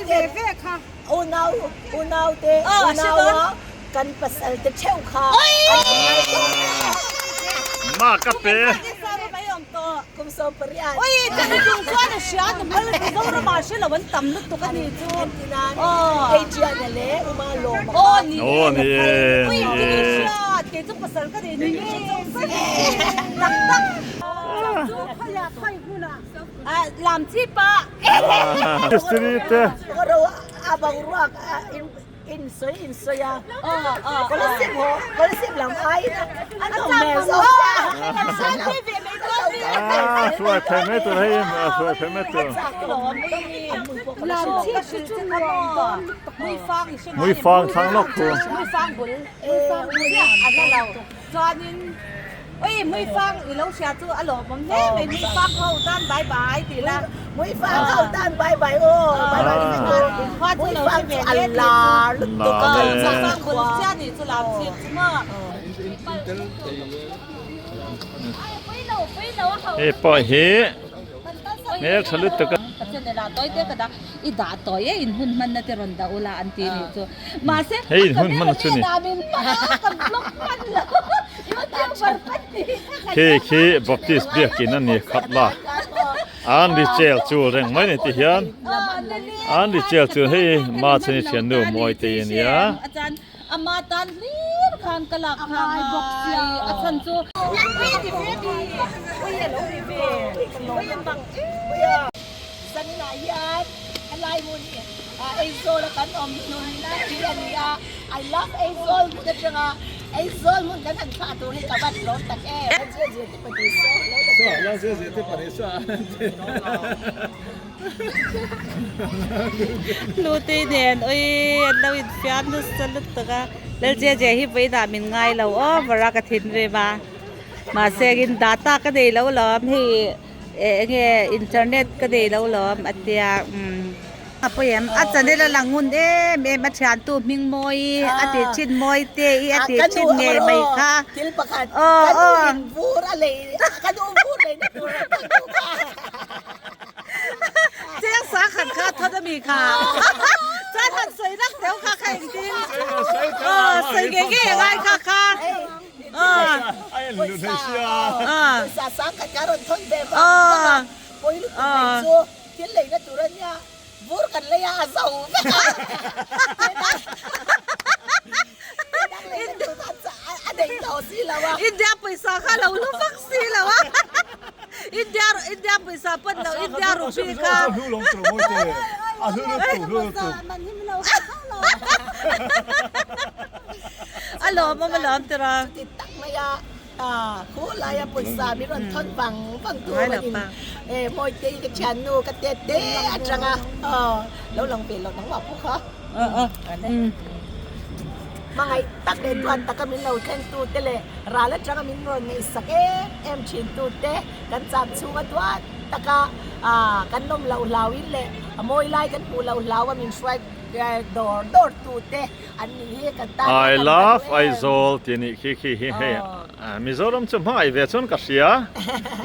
te unau unau te unau a kan pasal te theuh kha an inngai tawh. Ma ka pe. Kum 18. Adriana leh Uma Lawma kha. Aw ni e ni e. Lam chi pa. History te. Ro a boruak a in sawi in sawi a. Kolasib ho kolasib lam ai in an awm hmel zawk a. Ah hruai phei mai tur hei hruai phei mai tur. Lam chi chu chu nuam Mui fang thlang lawk thu. Mui fang bul. Mui fang bul a la lo. Chuanin Oi mui fang i lo hria chu a lawmawm hle mai mui fang ho tan bye bye tih la. Mui fang ho tan bye bye aw bye bye Khua chu lo hre ve hle tih chu mui fang bul chiah nih chu lam chhip chu maw. Hei pawh hi hmeltha lutuk a. Pathian ela tawi te ka dah i dah tawi e in hun hmanna te rawn dah ula an ti nih chu. Mahse Hei in hun hman chu ni. Khi khi Baptist biakin a ni khat la. An ri chel chul reng mai ni ti hian. An ri chel chul hei ma chhani thiannu mawi te hi a nia. Ama tan hlir khan ka lak kha ngai a chhan chu. Zaninah hian helai hmun hi Aizawl a kan awm hnun hi a ni a, I love Aizawl hmun atanga Aizawl hmun kan han thlah tur hi ka van hlawm tak em. Hlutei nen ui an lo infiam nasa lutuk a, Laljeje hi vawiinah min ngai lo over a ka thinrim a, mahse in data ka nei lo lawm hei. Eng nge internet ka nei lo lawm a tia umm a pawi em a channel a lang ngun em em a thiantu hming mawi a tih thin mawi te i a tih thin ngei mai kha thil pakhat aw ka nu aw in vur a lei ka nu vur lei na tur a tih tu kha chiang sa khat kha thawt a mi kha chuan han sawi rak deuh kha kha engtin aw sawi ngei ngei a ngai kha kha. Pawisa sang khat ka rawn thawn ve vang vang a, pawi lutuk mai chu thil leina tur a nia, vur kan lei a, a zo vek a, thildang leina tur kha a nei tawh si lo a. India pawisa kha lo lu vak si lo a, India India pawisa pawn lo India rupee kha. A lawm awm a lawm tira. Chuti tak mai a khu laia pawisa min rawn thawn vang vang tur a in e Mawitei ka thiannu ka tet te atang a lo lang ve lo nangmah pawh kha hmangaih tak leh duan taka min lo thleng tu te leh ral atanga min rawn ngaihsak em em thin tu te kan cham chhunga duan taka kan nawm loh hlau in leh a mawi lai kan hmuh loh hlau a min hruai dawr dawr tu te I love Aizawl tih anih khi khi hi hei Mizoram chu hmangaih ve chuan ka hria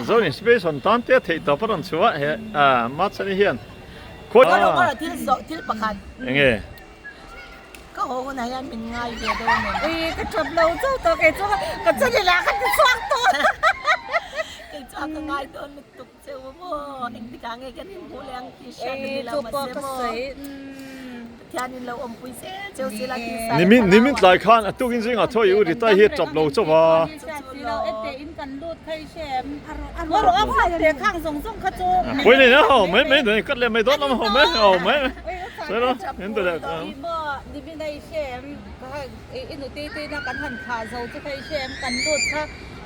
Zo inspiration tan te theih tawp a rawn chhuah he Machhani hian khawi enge Ka haw hunah hian min ngai ve dawn em? Ui ka thap lo chauh tawh kei chu ka channel ah ka ti chhuak tawh. Kei chu a ka ngai dawn lutuk. Cheu maw engtikah nge kan inhmuh leh ang tih hriat a ni lo mahse maw Pathian in lo awmpui zel cheu sela tih sa Nimin nimin tlai khan a tukin zingah thaw i u Rita hi a tap lo chauh a. Chu chu Pui nei na ho mai mai dei cut le mai dawt lam ho mai ho mai sawi lo in tu leh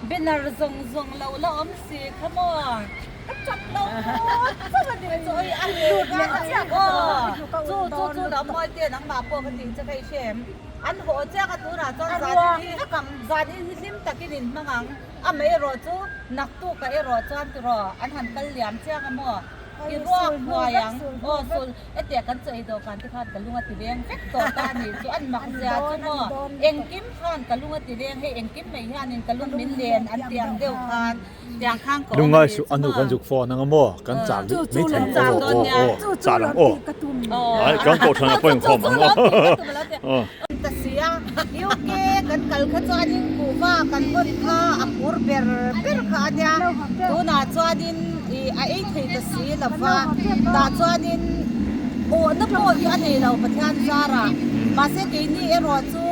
Banner zawng zawng lo la awm si kha maw ka chak lo chauh a ni chu oi a lut leh chiah aw chu chu chu lo mawi te nangmah pawh ka tih che kha i hre em an haw chiang a tunah chuan zan in hi zan in hi hlim takin in hmang ang a mei erawh chu naktuk ah erawh chuan tiraw an han kal liam chiang a maw i ruak hnuai ang aw sul Hetia kan chaw ei dawhkan te khan ka lung a ti leng vek tawh ta a nih chu an mak zia chu maw engkim khan ka lung a ti leng hei engkim mai hianin ka lung min len an ti ang deuh khan tiang khan ka awm a nih chu maw. Anu kan zuk phone anga maw kan chak duh mai thei aw aw aw chak ang aw ai kan kohhran a pawhin khawm ang aw. Ta sia UK kan kal kha chuanin kuhva kan hawn kha a phur ber ber kha a nia tunah chuanin ih a ei thei ta si lo va tah chuanin awhna pawh hi a nei lo Pathian zarah mahse keini erawh chu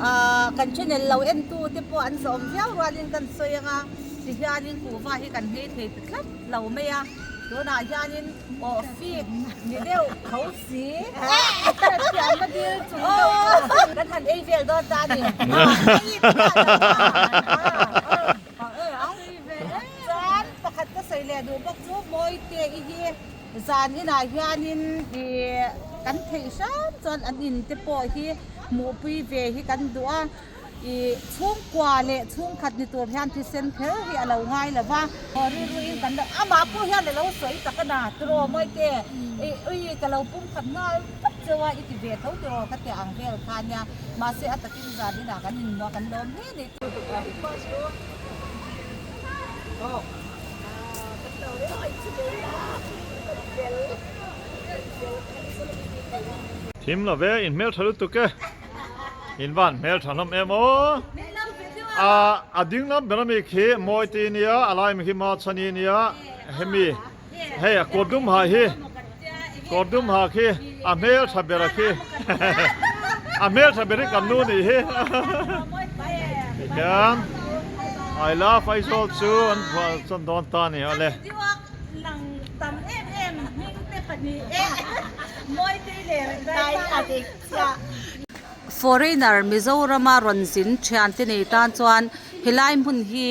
ah kan channel lo en tu te pawh an zawm viau rualin kan sawi ang a tihianin kuhva hi kan nghei thei ta tlat lo mai a tunah hianin aw fik ni deuh tho si thiamna dil chung deuh kan han ei vel dawn ta a ni chuan pakhat ka sawi leh duh bawk chu Mawite i hi zan inah hianin ih kan theih hram chuan an in te pawh hi hmuhpui ve hi kan duh a. Ih chhungkua leh chhungkhat ni tur hian thisen kher hi a lo ngai lo va. Aw rilruin kan lo amah pawh hian a lo sawi tak a na tiraw Mawite ih ui ka lo pum khat nghal vek cheu a i ti ve tho tiraw ka ti ang vel kha nia mahse a takin zan inah kan inhmuh a kan lawm hle ni. Thim lo ve in hmeltha lutuk e. In van hmel tha hlawm em aw. A a ding lam ber ami khi mawi ti nia a lai mi khi machhani nia hemi hei a kawr dum ha hi kawr dum ha khi a hmel tha ber a khi a hmel tha ber hi kan nu nih hi tikhian I love Aizawl chu an phuah chuan dawn ta a ni awle. Foreigner Mizorama rawn zin thian te nei tan chuan helai hmun hi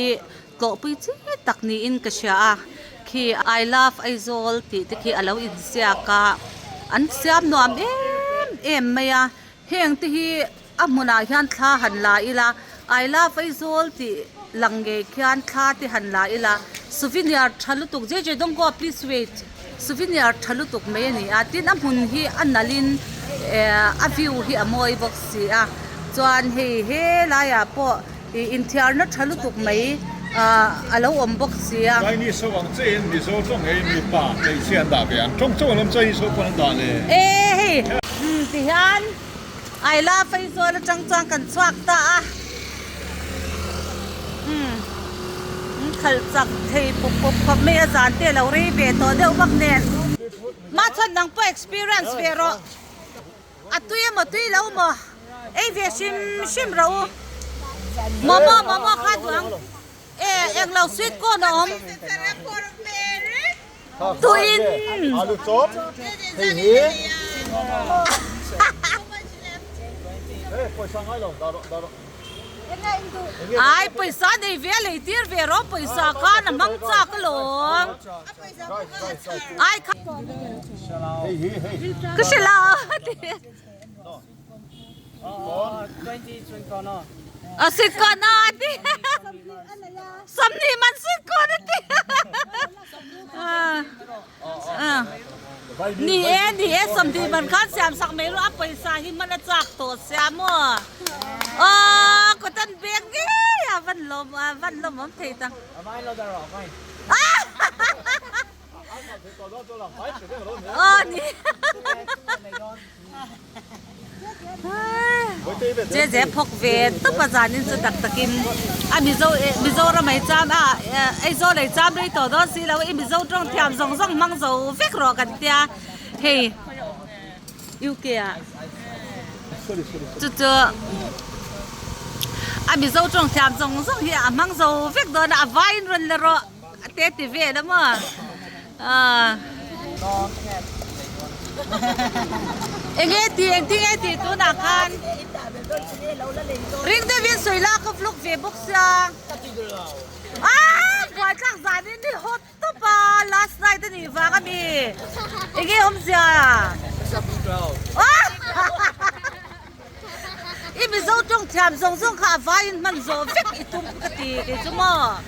tlawhpui chi tak niin ka hria a khi I love Aizawl tih te khi alo inziak a an siam nuam em em mai a heng te hi a hmunah hian thla han la ila I love Aizawl tih lang ngei khian thla te han la ila souvenir tha lutuk J J don't go please wait. Souvenir tha lutuk mai a ni a tin a hmun hi a nalh in eh a view hi a mawi bawk si a chuan hei helaiah pawh ih inthiarna tha lutuk mai ah a lo awm bawk si a. Chinese ho ang chiahin Mizo tawng ngeiin mipa hmeichhia an dah ve ang tawng chauh an awm Chinese ho pawn an dah le. E hei umm tihian I love Aizawl atang chuan kan chhuak ta a umm an khalh chak thei pawp pawp khawp mai a zan te a lo rei ve tawh deuh vak nen mah chuan nang pawh experience ve rawh a tui emaw tui lo maw ei ve hrim hrim rawh u momo momo kha duh ang e englo sweet corn a awm Tuin. Alu chawp hei hi. Hey pawisa ngai lo dah rawh dah rawh. Ai pawisa nei ve a lei tir ve rawh pawisa khan a hmang chak alawm. Ai kha. Hei hi hei. Ka hre lo. A sweet corn a ti. Sawmhnih man sweet corn a ti. Ni e ni e sawmhnih man khan siam sak mai rawh a pawisa hi hman a chak tawh sia maw. Aw cotton bag ngei a van lawm a van lawmawm thei tak. Aw ni. Che ze phawk ve tawp a zanin chu tak takin a mizo Mizoram ei cham a Aizawl ei cham rei tawh dawn si lo i Mizo tawng thiam zawng zawng hmang zo vek rawh kan tia hei UK ah chu chu. A Mizo tawng thiam zawng zawng hi a hmang zo vek dawn a, a vaiin rawn la rawh a te ti vel a maw. Aaa. Enge ti engtin nge tih tunah khan ring deuhin sawi la ka vlog ve bawk sia. Aaa buaithlak zanin hi hot tawp a last night a nih vang a mi enge awmzia. I Mizo tawng thiam zawng zawng kha a vaiin hman zawh vek i tum ka ti kei chu maw?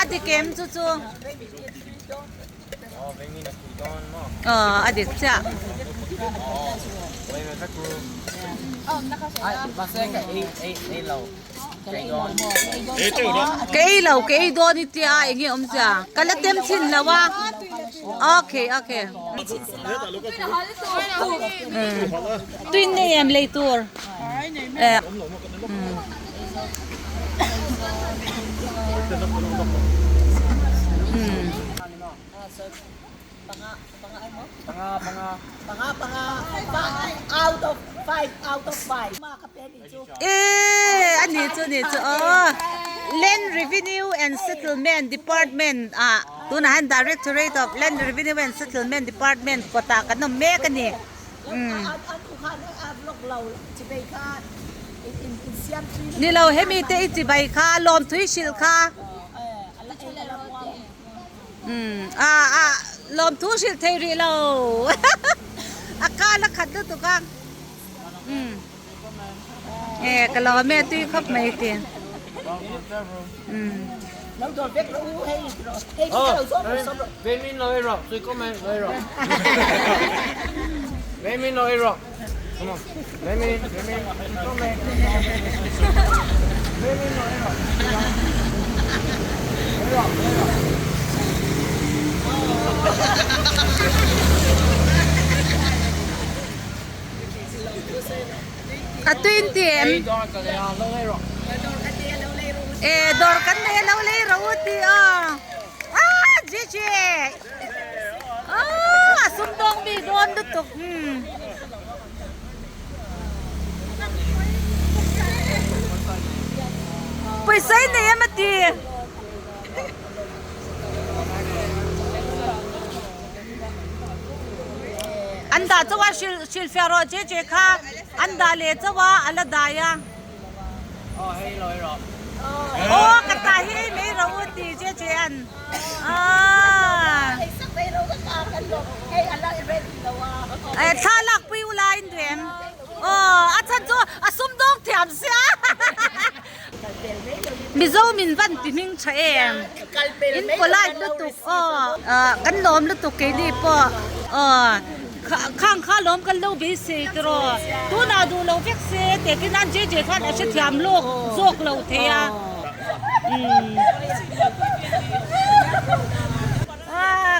A dik em chu chu? Aw a dik chiah. Ka ei lo ka ei dawn i tia eng nge awmzia ka la tem chhin lo a okay okay. Tui nei em lei tur eh. Eee a ni chu ni chu aw Land Revenue and Settlement Department ah tunah hian Directorate of Land Revenue and Settlement Department kawtah kan awm mek a ni umm ni lo hemi te i chibai kha lawmthui hrilh kha umm ah ah lawmthu hrilh thei rih lo a kal a khat lutuk a. Umm e ka lo me tui khawp mai ti umm. A tuin ti em? E dawr kan nei a lo lei ro u ti a. Ah Gigi! Ah a sum dawng mi dawn lutuk. Hmm. Pawisa i nei em a ti? An dah chauh a hrilhfiah rawh che che kha an dah leh chauh a a la dai a. Aw ka tah hi ei mai rawh u ti che che an. Aaa thla lak pui ula in duh em? Aw a chhan chu a sumdawng thiam sia. Mizo min van ti hming tha em in polite lutuk aw kan lawm lutuk keini pawh aw khang kha lawm kan lo beisei tiraw tunah duh lo vek se tehkhin nan JJ khan a hrethiam lawk zawk lo thei a umm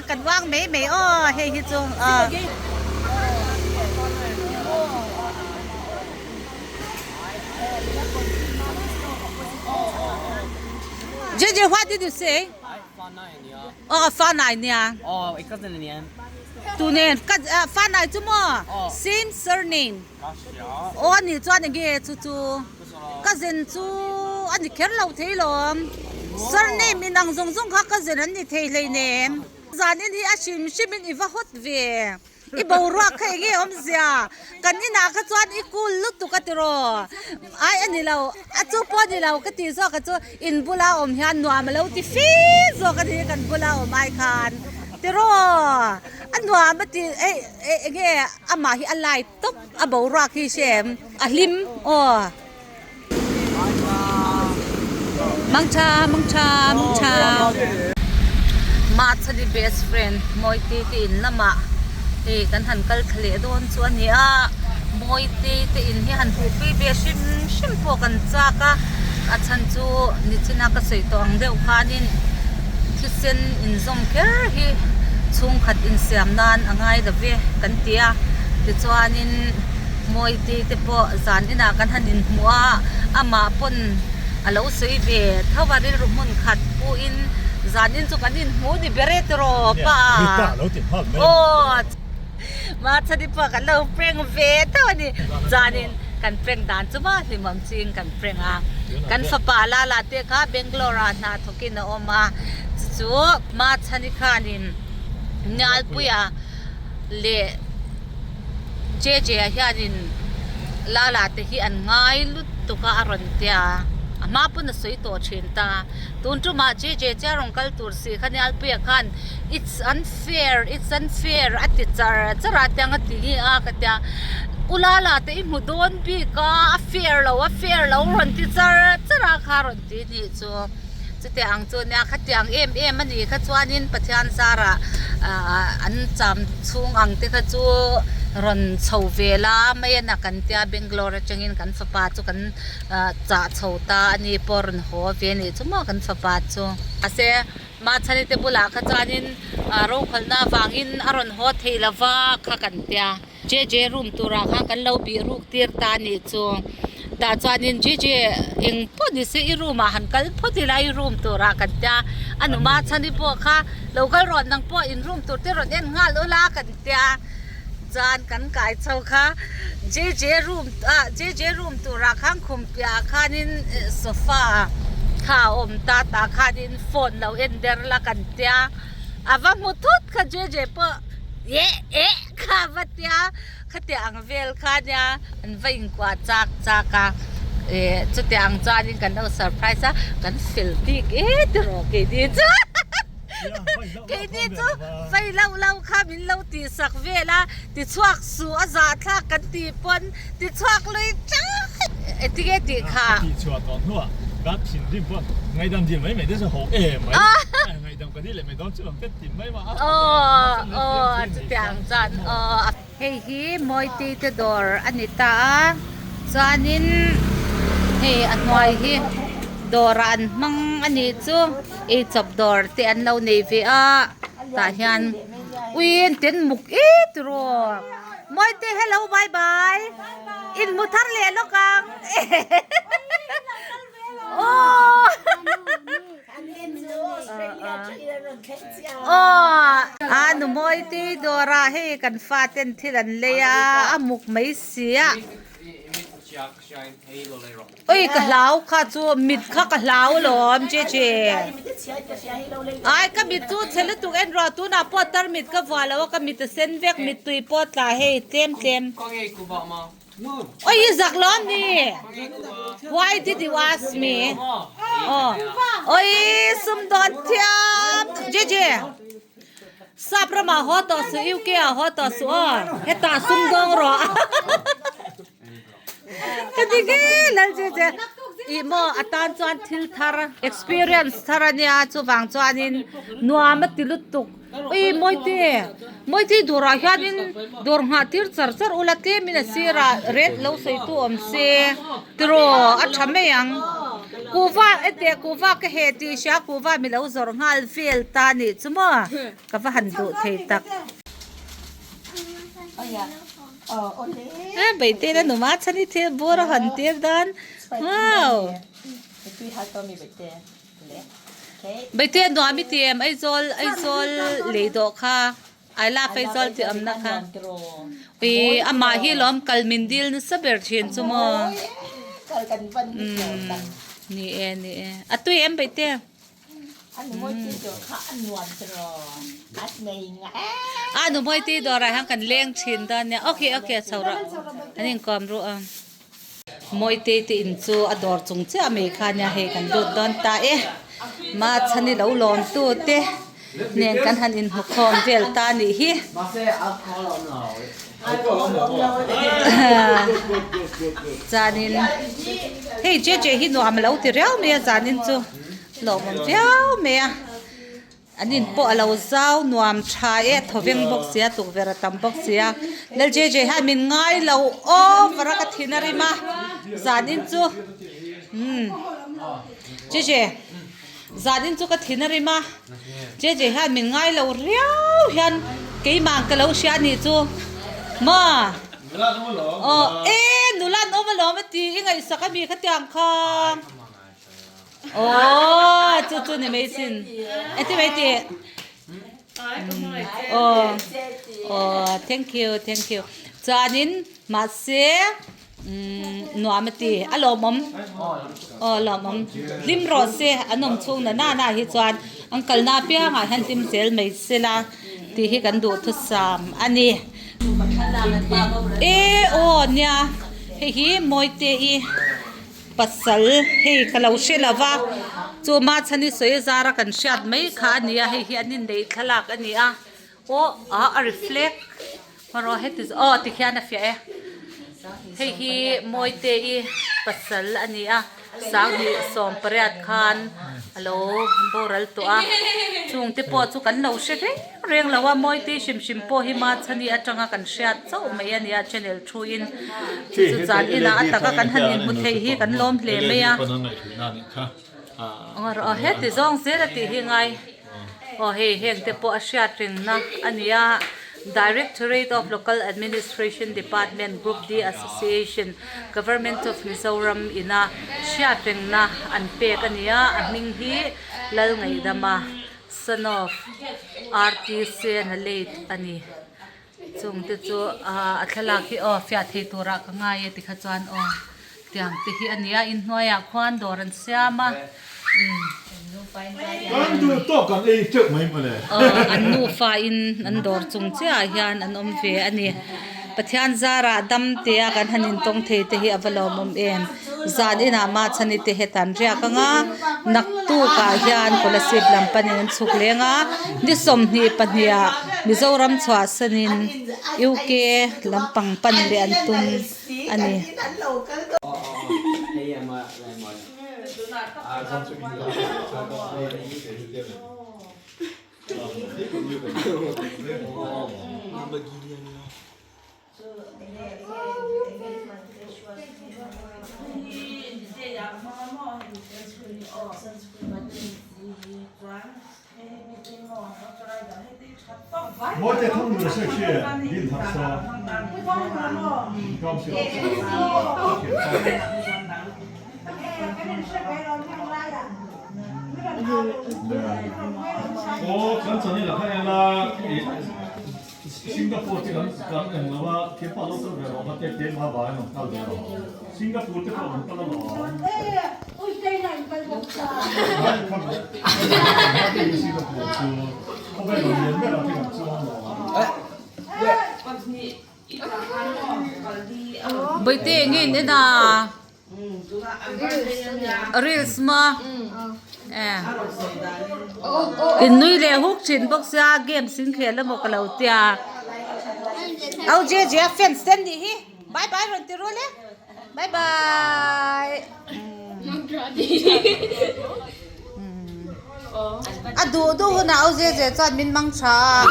kan uang mai mai aw hei hi chu aw. JJ, what did you say? Oh, fa nai nia. Oh, i cousin nia. Tu nen ka fa nai chu mo. Same surname. Oh, ani chuan enge chu chu. Cousin chu ani kher lo thei lom. Surname in ang zawng zawng kha cousin an ni thei hlei nem. Zanin hi a hrim hrim in i va hot ve. I boruak kha enge awmzia? Kan inah kha chuan i cool lutuk a tiraw? Ai a ni lo, a chu pawh a ni lo ka tih zawk a chu in bula awm hian nuam a lo ti fe zawk a ni kan bula awm ai khan tiraw? A nuam a ti ei enge amah hi a light tawp a boruak hi hre em? A hlim aw. Mangtha mangtha mangtha. Mahchhani best friend Mawite te in lamah hei kan han kal thla leh dawn chu a ni a Mawite te in hi han hmuhpui ve hrim hrim pawh kan chak a a chhan chu nichina ka sawi tawh ang deuh khanin thisen inzawm kher hi chhungkhat insiam nan a ngai lo ve kan ti a tichuanin. Mawite te pawh zan inah kan han inhmuh a, amah pawn a lo sawi ve tho a, rilru hmun khat puhin zan in chu kan inhmuh ni ber e tiraw pa aw Machhani pawh kan lo prank ve tho a ni, zan in Kan prank dan chu maw hlimawm chiin kan prank a. Kan fapa Lala te kha Bangalore ah hna thawkin a awm a, chu chu Machhani khanin Nialpuia leh Jeje-a hianin Lala te hi an ngai lutuk a a rawn tia a hma pawn a sawi tawh thin ta. Tun tumah Jeje che a rawn kal tur si kha Nialpuia khan it's unfair it's unfair a ti char char a tiang a ti nge a ka tia U Lala te i hmu dawn bik a a fair lo a fair lo rawn ti char char a kha rawn ti nih chu. Chutiang ang chu nia khatiang em em a nih kha chuanin Pathian zarah ahh an cham chhung ang te kha chu rawn chho ve la mai a na kan tia Bangalore atangin kan fapa chu kan ahh chah chho ta a ni pawh rawn haw ve a nih chu maw kan fapa chu. Mahse Mahchhani te bulah kha chuanin ahh rokhawlhna avangin a rawn haw theih lova kha kan tia. JJ room turah khan kan lo bih ruk tir ta a nih chu. Tah chuanin JJ eng pawh ni se i room ah han kal phawt ila i room turah kan tia. A numa chhani pawh kha lo kal rawh nang pawh in room tur te rawn en nghal ula kan tia. Chuan kan kai chho kha JJ room ah JJ room turah khan khum piahah khanin sofa kha a awm ta tah khanin phone lo en der la kan tia. A va hmu thut kha JJ pawh eh eh. Kha va tia khatiang ang vel kha nia an va inkuah chak chak a eh chutiang ang chuanin kan lo surprise a kan fel bik e tiraw keini chu keini chu vei loh loh kha min lo tih sak vel a tichhuak suh a zahthlak kan tih pawn tichhuak lui chak engtinge tih kha. Tihchhuah tawh hnuah ka thinrim pawh ngaidam dil mai mai te chu ho em mai. Aw chutiang chuan aw hei hi Mawiti te dawr a ni ta a chuanin hei a hnuai hi dawrah an hmang a nih chu eichawp dawr te an lo nei ve a tah hian ui an ten muk et tiraw Mawite hello bye bye inhmu thar leh lawk ang aw. Aw a nu mawi te dawrah hei kan faten thil an lei a a muk mai si a ui ka hlau kha chu mit kha ka hlau alawm che che ai ka mit chu chhe lutuk en rawh tunah pawh tarmit ka vuah lo a ka mit a sen vek mittui pawh tla hei tlem tlem. Oi i zak lo ni. Why did you ask me? Oh. Oi sum don thiam. Jeje. Sap rama ho to su UK a ho to su o. Heta sum dong ro. Ka ti ge lal jeje. I mo atan chuan thil thar experience thar ania chu wang chuanin nuam a ti lutuk. Ui Mawite, Mawite dawrah hianin dawr nghah tir char char ula tlemin a sirah red lo sawi tu awm se tiraw a tha mai ang. Kuhva ete kuhva ka heh tih hria kuhva mi lo zawrh nghal vel ta nih chu maw ka va han duh thei tak. Beite na numa chhan i thil bur a hawn tir dawn wow. Beite nuam i ti em Aizawl Aizawl lei dawh kha I love Aizawl tih awmna kha ui amah hi lawm kal min dil nasa ber thin chu maw umm ni e ni e a tui em Beite a nu mawi tui dawrah hian kan leng thin dawn nia okay okay chho rawh an inkawm ru ang. Mawite te in chu a dawr chung chiah mai kha nia hei kan lut dawn ta e Machhani lo lawm tu te nen kan han inhmu khawm vel ta nih hi chuanin hei che che hi nuam a lo ti riau mai a zanin chu lawmawm viau mai a. An in pawh a lo zau nuam tha e, a thawveng bawk sia, tukverh a tam bawk sia. Lal JJ hian min ngai lo over a ka thin a rim a, zan in chu umm JJ zan in chu ka thin a rim a, JJ hian min ngai lo riau hian keimah ka lo hria a nih chu maw aw e nula an awm alawm a ti i ngaihsak a mi khatiang kha. Aww chu chu ni mai sin engtin mai tih aw aw thank you thank you chuanin mahse. Umm nuam a ti a lawmawm aw lawmawm hlim rawh se an awm chhung na na hi chuan an kalna apiangah hian hlim zel mai sela tih hi kan duhthusam a ni e aw nia hei hi mawite i pasal hei ka lo hre lo va chu machhani sawi zara kan hriat mai kha a ni a hei hi an inneih thlalak a ni a aw ah a reflect. Hmaraw heti zawh aw tikhian a fiah e. Hei hi Mawite-i pasal a ni a, 2018 khan a lo boral tawh a, chungte pawh chu kan lo hre reng reng lo a, Mawite-i hrim hrim pawh hi Machhani atanga kan hriat chauh mai a ni a, channel thu in chu chu zan inah a taka kan han inhmu thei hi kan lawm hle mai a. Aw heti zawng zel a tih hi ngai. Aw hei heng te pawh a hriat rengna a ni a, Directorate of Local Administration Department Group D Association Government of Mizoram ina hriat rengna an pek a ni a, a hming hi Lalngaihdama son of RT Sena late a ni. Chung te chu a thlalak hi aw fiah thei turah ka ngai e tikha chuan aw tiang te hi a ni a inhnuaiah khuan dawr an siam a umm aw an nufa in an dawr chung chiah ah hian an awm ve a ni Pathian zarah dam te a kan han intawng thei te hi a va lawmawm em zan inah Machhani te heta an riak ang a naktukah hian Kolasib lam panin an chhuk leng a ni 22 ah Mizoram chhuahsanin UK lampang pan leh an tum a ni. Bawihte eng nge in en a? Reels maw? In nui leh huk thin bawk sia games in khel emaw ka lo tia. Au je je a fans te an nih hi. Bye bye rawn ti rual e. Bye bye. A duh duh hunah au je je chuan min mang tha a.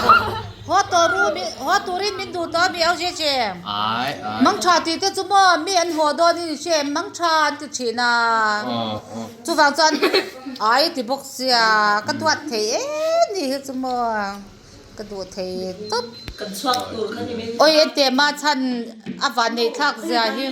Haw tawh ru haw turin min duh tawh a mi au je je. Mang tha tih te chu maw mi an haw dawn in hre em mang tha an ti thin a. Chuvang chuan ai ti bawk sia ka duat thei em ni hi chu maw ka duh thei tawp. Awi ente mah chhan a van neih thlak zia hi.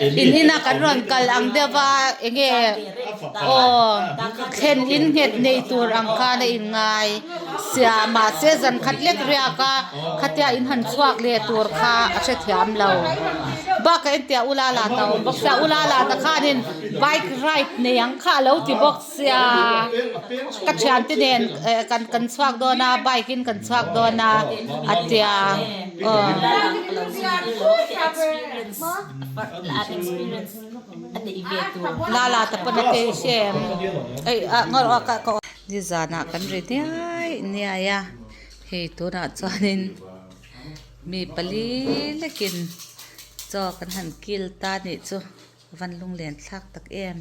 In inah kan rawn kal ang deuh va enge aw thlen in nghet nei tur ang khan a inngai sia mahse zan khat lek riak a khatia in han chhuak leh tur kha a hrethiam lo bakah engtiah ulala ta awm bawk sia ulala ta khanin bike ride nei ang kha a lo ti bawk sia ka thiante nen eh kan kan chhuak dawn a bike in kan chhuak dawn a a tia aw. Lala ta pawn a phei hrem ei ah ngawr awk ah ka Nizanah kan ri niai niai a, hei tunah chuanin mi pali lekin chaw kan han kil ta nih chu van lunglen thlak tak em,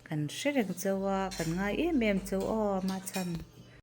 kan hre reng cheu a, kan ngai em em cheu aw machhan.